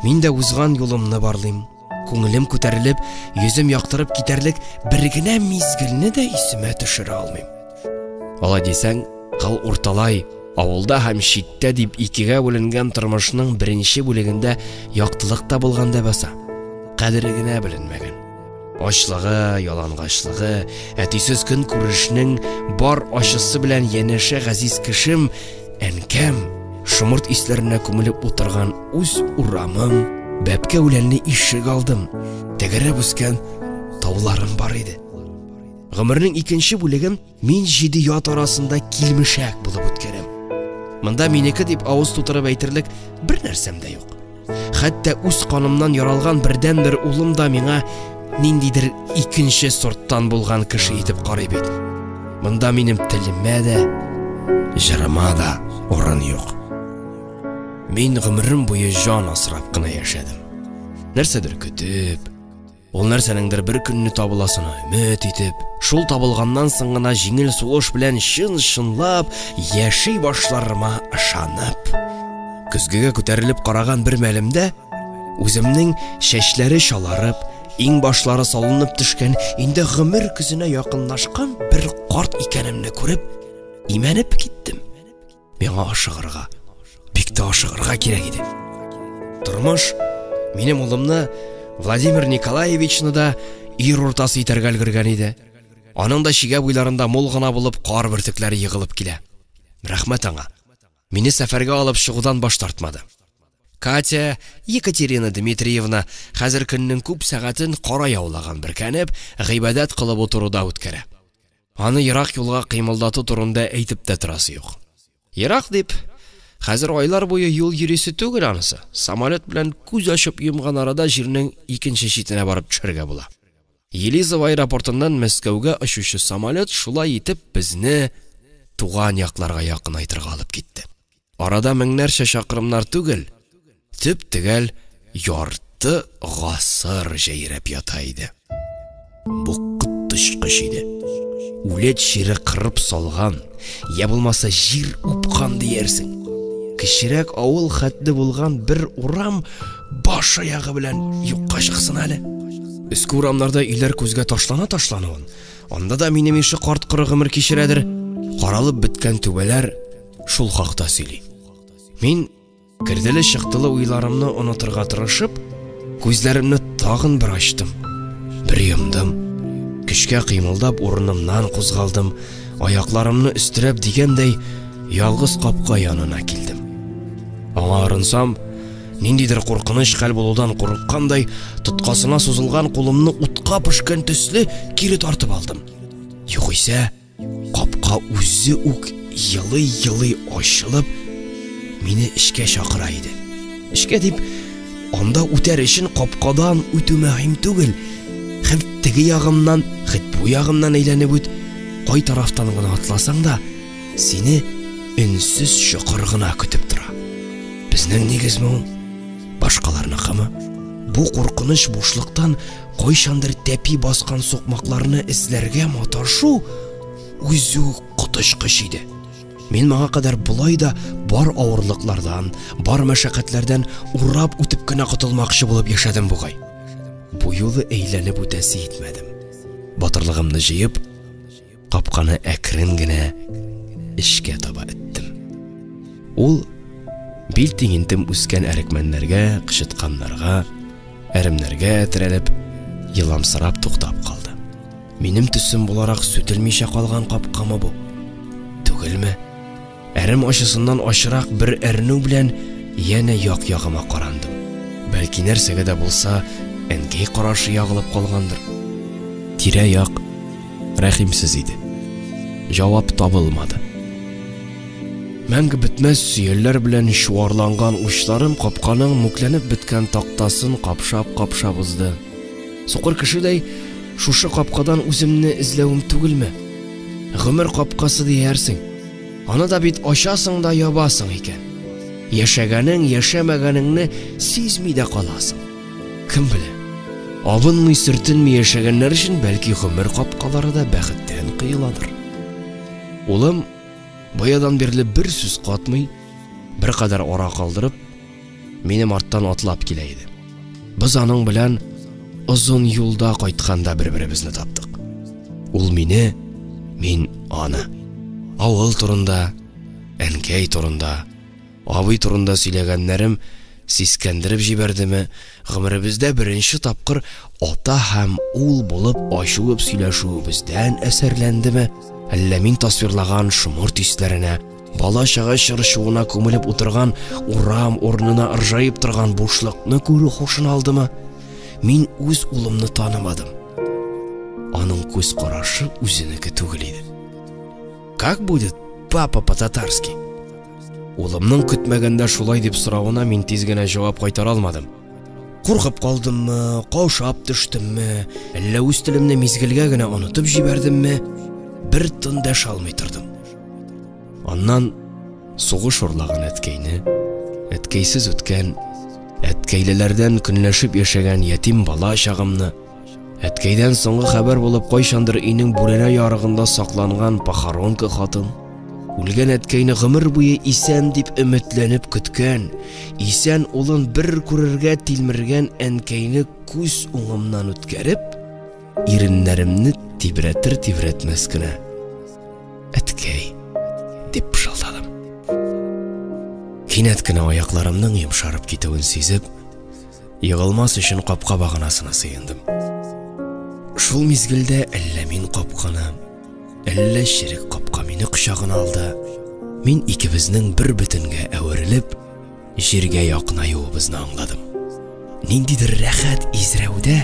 Мин дә узган юлымны барлыйм. Күңелем күтәрелеп, йөзем яктырып китәрлек бер генә мизгелне дә исемә төшерә алмыйм. Алай дисәң, кыл урталай, авылда һәм читтә дип икегә бүленгән тормышның беренче бүлегендә яктылык та булган да баса. Кадере генә беленмәгән. Ачлыгы, ялангачлыгы, әтисез көн күрешнең бар ачысы белән янәшә газиз кешем, әнкәм, шомырт исләренә күмелеп утырган үз урамым, бәбкә үләнле ишек алдым, тәгәрәп үскән тауларым бар иде. Гомернең икенче бүлеген мин җиде ят арасында килмешәк булып үткәрәм. Монда минеке дип авыз тутырып әйтерлек бер нәрсәм дә юк. Хәтта үз канымнан яралган бердәнбер улым да миңа ниндидер икенче сорттан булган кеше итеп карый бит. Монда минем телемә дә, җырыма да урын юк. Мин гомерем буе җан асрап кына яшәдем. Нәрсәдер көтеп, Ул нәрсәнеңдер бер көнне табыласына өмет итеп, шул табылганнан соң гына җиңел сулыш белән чын-чынлап яши башларыма ышанып. Көзгегә күтәрелеп караган бер мәлемдә үземнең чәчләре чаларып, иңбашлары салынып төшкән, инде гомер көзенә якынлашкан бер карт икәнемне күреп, имәнеп киттем. Миңа ашыгырга, бик тә ашыгырга кирәк иде. Тормыш минем улымны Владимир Николаевичны да ир уртасы итәргә өлгергән иде. Аның да чигә буйларында мул гына булып кар бөртекләре егылып килә. Рәхмәт аңа. Мине сәфәргә алып чыгудан баш тартмады. Катя, Екатерина Дмитриевна хәзер көннең күп сәгатен кара яулаган бөркәнеп, гыйбадәт кылып утыруда үткәрә. Аны ерак юлга кыймылдату турында әйтеп тә торасы юк. Ерак дип, хәзер айлар буе юл йөрисе түгел анысы. Самолет белән күз ачып йомган арада җирнең икенче читенә барып төшәргә була. Елизово аэропортыннан Мәскәүгә очучы самолет шулай итеп безне туган якларга якынайтырга алып китте. Арада меңнәрчә чакрымнар түгел, төп-төгәл ярты гасыр җәйрәп ята иде. Бу коточкыч иде. Үлет чире кырып салган, я булмаса җир упкан диярсең. Кечерәк авыл хәтле булган бер урам баш аягы белән юкка чыксын әле. Өске урамнарда өйләр күзгә ташлана ташлануын. Анда да минем ише карт-коры гомер кичерәдер. Каралып беткән түбәләр шул хакта сөйли. Мин керделе-чыктылы уйларымны онытырга тырышып, күзләремне тагын бер ачтым. Бер йомдым. Көчкә кыймылдап урынымнан кузгалдым, аякларымны өстерәп дигәндәй, ялгыз капка янына килдем. Аңа орынсам, ниндидер куркыныч хәл булудан курыккандай, тоткасына сузылган кулымны утка пешкән төсле кире тартып алдым. Югыйсә, Капка үзе үк елый-елый ачылып, мине эчкә чакыра иде. Эчкә дип, анда үтәр өчен капкадан үтү мөһим түгел. Хет теге ягымнан, хет бу ягымнан әйләнеп үт, кай тарафтан гына атласаң да, сине өнсез чокыр гына көтеп тора. Безнең нигезме ул? Башкаларныкымы? Бу куркыныч бушлыктан Кайчандыр тәпи баскан сукмакларны эзләргә маташу үзе үк коточкыч иде. Мин моңа кадәр болай да бар авырлыклардан, бар мәшәкатьләрдән урап үтеп кенә котылмакчы булып яшәдем бугай. Бу юлы әйләнеп үтәсе итмәдем. Батырлыгымны җыеп, Капканы әкрен генә эчкә таба эттем. Ул бил тиңентем үскән әрекмәннәргә, кычытканнарга, әремнәргә терәлеп, еламсырап туктап калды. Минем төсем буларак сүтелмичә калган капкамы бу? Түгелме? Әрем ачысыннан ачырак бер әрнү белән янә як-ягыма карандым. Бәлки нәрсәгә дә булса әнкәй карашы ягылып калгандыр. Тирә-як рәхимсез иде. Җавап табылмады. Мәңге бетмәс сөялләр белән чуарланган учларым капканың мүкләнеп беткән тактасын капшап-капшап узды. Сукыр кешедәй Шушы капкадан үземне эзләвем түгелме? Гомер капкасы диярсең. Аны да бит ачасың да ябасың икән. Яшәгәнең, яшәмәгәнеңне сизми дә каласың. Кем белә? Абынмый, сөртенми яшәгәннәр өчен бәлки гомер капкалары да бәхеттән кыеладыр. Улым баядан бирле бер сүз катмый, беркадәр ара калдырып, минем арттан атлап килә иде. Без аның белән озын юлда кайтканда бер-беребезне таптык. Ул мине, мин аны. Авыл турында, әнкәй турында, абый турында сөйләгәннәрем сискәндереп җибәрдеме, гомеребездә беренче тапкыр ата һәм ул булып ачылып сөйләшүебездән әсәрләндеме, әллә мин тасвирлаган шомырт исләренә, бала-чага чыр-чуына күмелеп утырган урам урынына ыржаеп торган бушлыкны күрү һушын алдымы? Мин үз улымны танымадым. Аның күз карашы үзенеке түгел иде. Как будет папа по-татарски? Улымның көтмәгәндә шулай дип соравына мин тиз генә җавап кайтара алмадым. Куркып калдыммы, каушап төштемме, әллә үз телемне мизгелгә генә онытып җибәрдемме, бер тын дәшә алмый тордым. Аннан сугыш урлаган әткәйне, әткәйсез үткән, әткәйлеләрдән көнләшеп яшәгән ятим бала чагымны, әткәйдән соңгы хәбәр булып кайчандыр өйнең бүрәнә ярыгында сакланган похоронка хатын, үлгән әткәйне гомер буе исән дип өметләнеп көткән, исән улын бер күрергә тилмергән әнкәйне күз уңымнан үткәреп, иреннәремне тибрәтер-тибрәтмәс кенә Әткәй, дип пышылдадым. Кинәт кенә аякларымның йомшарып китүен сизеп, егылмас өчен капка баганасына сыендым. Шул мизгелдә әллә мин капканы, әллә черек капка мине кочагына алды. Мин икебезнең бер бөтенгә әверелеп, җиргә якынаюыбызны аңладым. Ниндидер рәхәт изрәүдә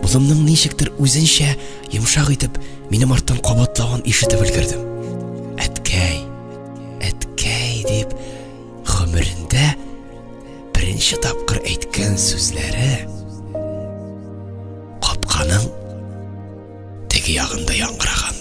улымның ничектер үзенчә йомшак итеп минем арттан кабатлавын ишетеп өлгердем. Әткәй, әткәй дип гомерендә беренче тапкыр әйткән сүзләре капканың теге ягында яңгырагандыр.